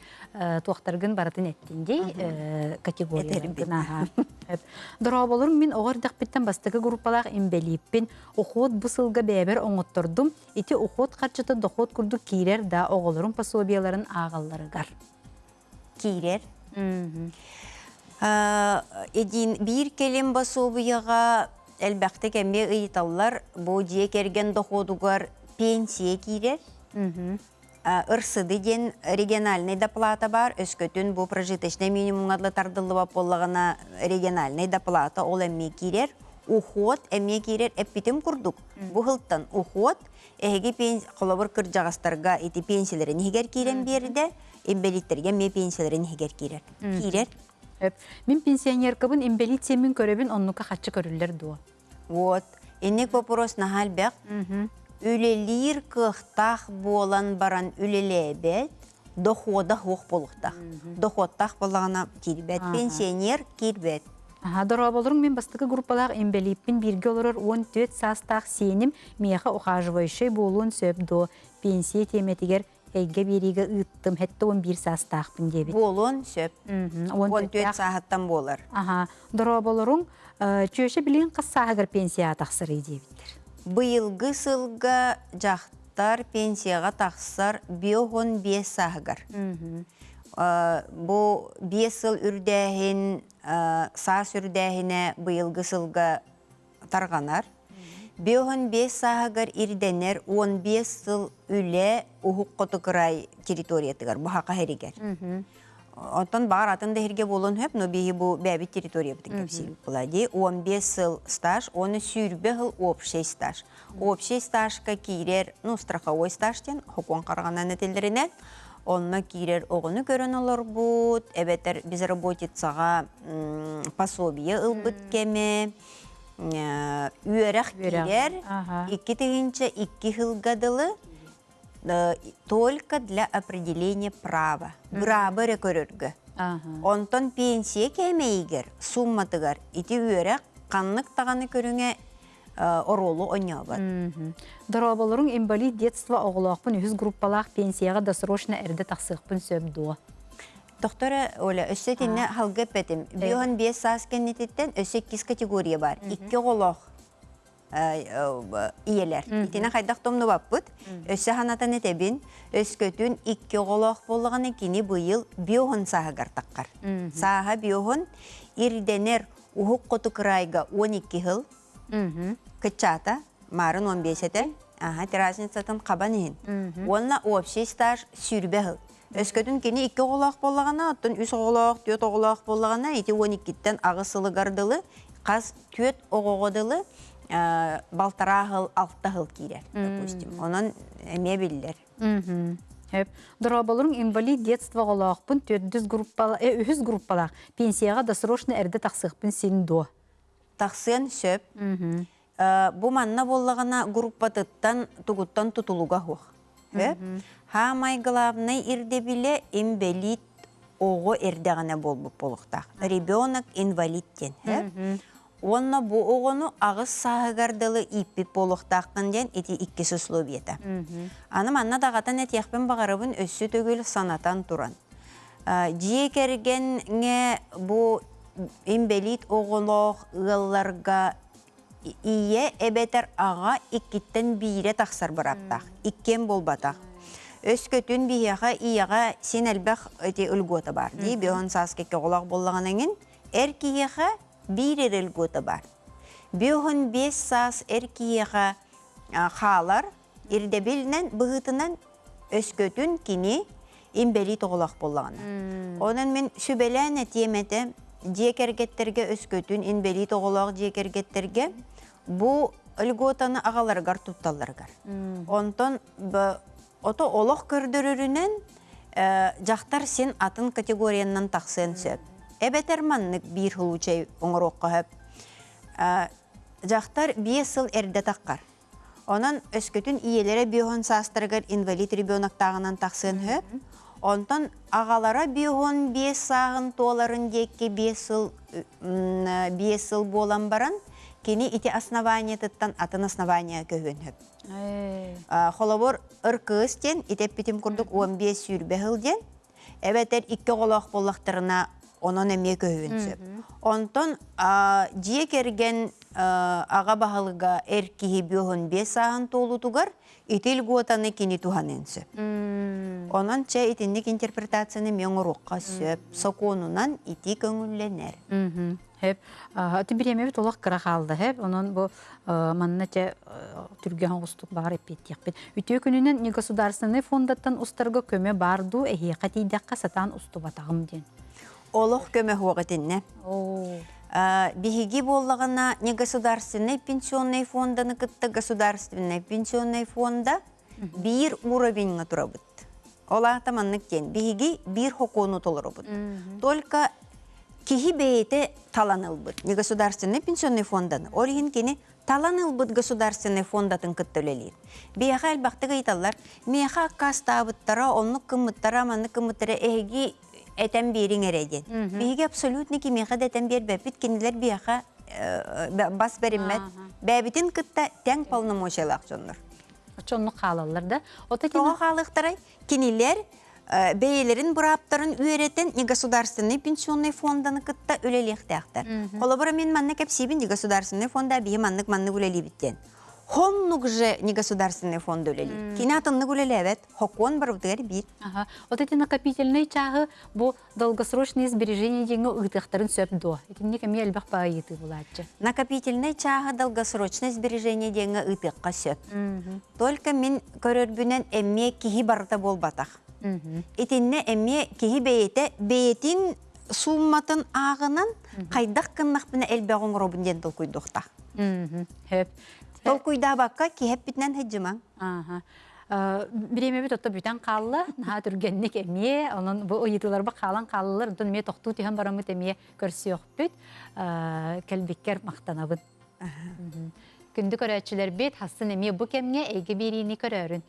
туохтаргын барытын эттин дии категорияларгын аха. Хөп. Дорооболорум мин оҕо эрдэхпиттэн бастакы группалаах имбэлииппин. Уход бу сылга бэйэбэр оҥоттордум. Ити уход харчыта дохуот курдук киирэр да оҕолорум пособиеларын ааҕалларыгар. Киирэр. Эдиин биир кэлим босуобуйаҕа элбэхтик эмиэ ыйыталлар. Бу дьиэ кэргэн доходугар пенсия киирэр. РСД диэн региональнай доплата баар. Өскөтүн бу прожиточнай минимумҥа тардыллыбат буоллаҕына региональнай доплата ол эмиэ киирэр. Уход эмиэ киирэр. Эппитим курдук, бу сылтан уход эһиги пенс холобур кырдьаҕастарга ити пенсиялэрин иһигэр киирэн биэрдэ, инбэлииттэргэ эмиэ пенсиялэрин иһигэр киирэр. Киирэр. Мин пенсионеркабын инбэлиит сиэммин көрөбүн, оннука хаччы көрүллэр дуо? Вот. Инник вопрос наһаа элбэх. Үлэлиир кыахтаах буолан баран үлэлээбэт, дохода суох буолуохтаах. Доходтаах буоллаҕына киирбэт. Пенсионер киирбэт. Аха, дорооболоруҥ мин бастакы группалаах инбэлииппин бииргэ олорор 14 саастаах сиэним миэхэ ухаживающай буолуон сөп дуо? Пенсия тиэмэтигэр эйгэ биэриигэ ыыттым, 71 саастаахпын диэбит. Буолуон сөп. 14 сааһыттан буолар. Аха, дорооболоруҥ чүөчэ билигин хас сааһыгар пенсияҕа тахсарый диэбиттэр. Быйылгы сылга дьахтар пенсияҕа тахсар 55 сааһыгар. Бу 5 сыл үрдээһин, саас үрдээһинэ быйылгы сылга тарҕанар. 55 сааһыгар ирдэнэр 15 сыл үлэ уһук хоту кыраай территориятыгар, бу Хаха сиригэр. Оттон баҕар атын да сиргэ буолуон сөп, но биһи бу бэйэбит территориябытын кэпсиибит була дии. 15 сыл стаж, уонна 20 сыл общий стаж. Общий стажка киирэр, ну, страховой стаж диэн хокуон хараҕынан этиллэринэн, онно киирэр оҕону көрөн олорбут, эбэтэр безработицаҕа пособие ылбыт кэмэ, үөрэх киирэр, 2002 сылга дылы только для определения права, бырааба эрэ көрөргө. Онтон пенсия кээмэйигэр, сумматыгар ити үөрэх ханнык даҕаны көрүҥэ оруолу оонньообот. Дорооболоруҥ инвалид детства оҕолоохпун үһүс группалаах пенсияҕа досрочно эрдэ тахсыахпын сөп дуо? Доктора Оля, өссө итиннэ халга эппэтим. 55 саас кэннититтэн өссө иккис категория бар. Икки оҕолоох ийэлэр. Итини хайдах томнубаппыт. Өссө санатан этэбин, өскөтүн икки оҕолоох буоллаҕына кини быйыл биоһун сааһыгар таххар. Сааһа биоһун ирдэнэр уһук хоту кыраайга 12 сыл кыччаата, маарын 15 этэ. Аха, разницатын хабан иһин. Уонна общий стаж 20 сыл. Өскөтүн кини икки оҕолоох буоллаҕына, оттон үс оҕолоох, түөрт оҕолоох буоллаҕына, ити 12-ттэн аҕыс сылыгар дылы хас түөрт оҕоҕо дылы балтараа сыл, алта сыл киирэр, допустим. Онон эмиэ биллэр. Хөп. Дорооболоруҥ инвалид детства оҕолоохпун төрдүс группала, үһүс группалаах пенсияҕа досрочно эрдэ тахсыахпын син дуо? Тахсыан сөп. Бу манна буоллаҕына группатыттан тугуттан тутулуга суох. Хаамай главнай ирдэбилэ инбэлиит оҕо эрдэҕинэ буолбут буолуохтаах. Ребенок инвалид диэн. Уонна бу оҕону аҕыс сааһыгар дылы ииппит буолуохтааххын диэн ити иккис условиета. Аны манна даҕатан этиэхпин баҕарабын өссө төгүл санатан туран. Дьиэ кэргэҥҥэ бу инбэлиит оҕолоох ыалларга ийэ эбэтэр аҕа иккиттэн биирэ тахсар бырааптаах, иккиэн буолбатах. Өскөтүн биһиэхэ ийэҕэ син элбэх ити льгота баар дии, бион сааска икки оҕолоох буоллаҕына эҥин, эр киһиэхэ биир эрэ льгота баар. 55 саас эр киһиэхэ хаалар, ирдэбилинэн быһыытынан өскөтүн кини инбэлиит оҕолоох буоллаҕына. Онон мин сүбэлээн этиэм этэ, дьиэ кэргэттэргэ өскөтүн инбэлиит оҕолоох дьиэ кэргэттэргэ бу льготаны аҕаларыгар тутталларыгар. Онтон ото олох көрдөрөрүнэн дьахтар син атын категориянан тахсыан сөп. Эбэтэр маннык биир случай оҥоруохха сөп. Дьахтар 5 сыл эрдэ таххар. Онон өскөтүн ийэлэрэ биоһон саастарыгар инвалид ребеноктааҕынан тахсыан сөп. Онтон аҕалара биоһон 5 сааһын туоларын диэки 5 сыл 5 сыл буолан баран кини ити основаниетыттан атын основания көһүөн сөп. Холобур, ыркыыс диэн ити эппитим курдук 15-20 сыл диэн эбэтэр икки оҕолоох буоллахтарына. Онон эмиэ көһүөн сөп. Онтон дьиэ кэргэн аҕа баһылыга эр киһи 55 сааһын туолуутугар ити льготаны кини туһаныан сөп. Онон чэ итинник интерпретацияны эмиэ оҥоруохха сөп. Сокуонунан ити көҥүллэнэр. Хөп. Ити бириэмэбит олох кыра хаалда хөп. Онон бу манна чэ түргэн оҕустук баҕар эппиэттиэхпит. Үтүө күнүнэн негосударственнай фондаттан устарга көмө баар дуу, эһиэхэ тиийдэххэ сатаан устубатаҕым диэн. Олох көмө суох итиннэ. Биһиги буоллаҕына негосударственнай пенсионный фонданы кытта государственнай пенсионный фонда биир уровеньҥа турабыт. Ол аата маннык диэн, биһиги биир хокуону толоробут. Только киһи бэйэтэ талан ылбыт негосударственный пенсионный фонданы, ол иһин кини талан ылбыт государственный фондатын кытта үлэлиир. Биһиэхэ элбэхтик ыйыталлар, миэхэ аккаастаабыттара, оннук гыммыттара, маннык гыммыттара, эһиги этэн биэриҥ эрэ диэн. Биһиги абсолютно кимиэхэ да этэн биэрбэппит, кинилэр биһиэхэ бас бэриммэт. Бэйэбитин кытта тэҥ полномочиялаах дьоннор. Оччо оннук хаалаллар да? Тоҕо хаалыахтарай? Кинилэр бэйэлэрин бырааптарын үөрэтэн негосударственный пенсионный фонданы кытта үлэлиэхтээхтэр. Холобура, мин манна кэпсиибин негосударственный фонда биһи маннык-маннык үлэлиибит диэн. Хоннук же негосударственный фонда үлэлиир. Кини атыннык үлэлээбэт, хокуон барыбытыгар биир. Ага. Вот эти накопительные чааһы бу долгосрочные сбережения диэҥҥэ ыытыахтарын сөп дуо? Итинник эмиэ элбэх баайыытыы булааччы. Накопительный чааһы долгосрочное сбережение диэҥҥэ ыытыахха сөп. Только мин көрөрбүнэн эмиэ киһи барыта буолбатах. Итиннэ эмиэ киһи бэйэтэ бэйэтин суумматын ааҕынан хайдах гыннахпына элбэх оҥоробун диэн толкуйдуохтаах. Хөп. Толкуйдаабакка киһи эппитинэн сылдьымаҥ. Бириэмэбит отто бүтэн хаалла, наһаа түргэнник эмиэ, онон бу ыйытыыларбыт хаалан хааллылар, онтон эмиэ тохтуу түһэн бараммыт эмиэ көрсүөхпүт. Кэлбиккэр махтанабын. Күндү көрөөччүлэрбит, хассын эмиэ бу кэмҥэ эйгэ биэриини көрөөрүн.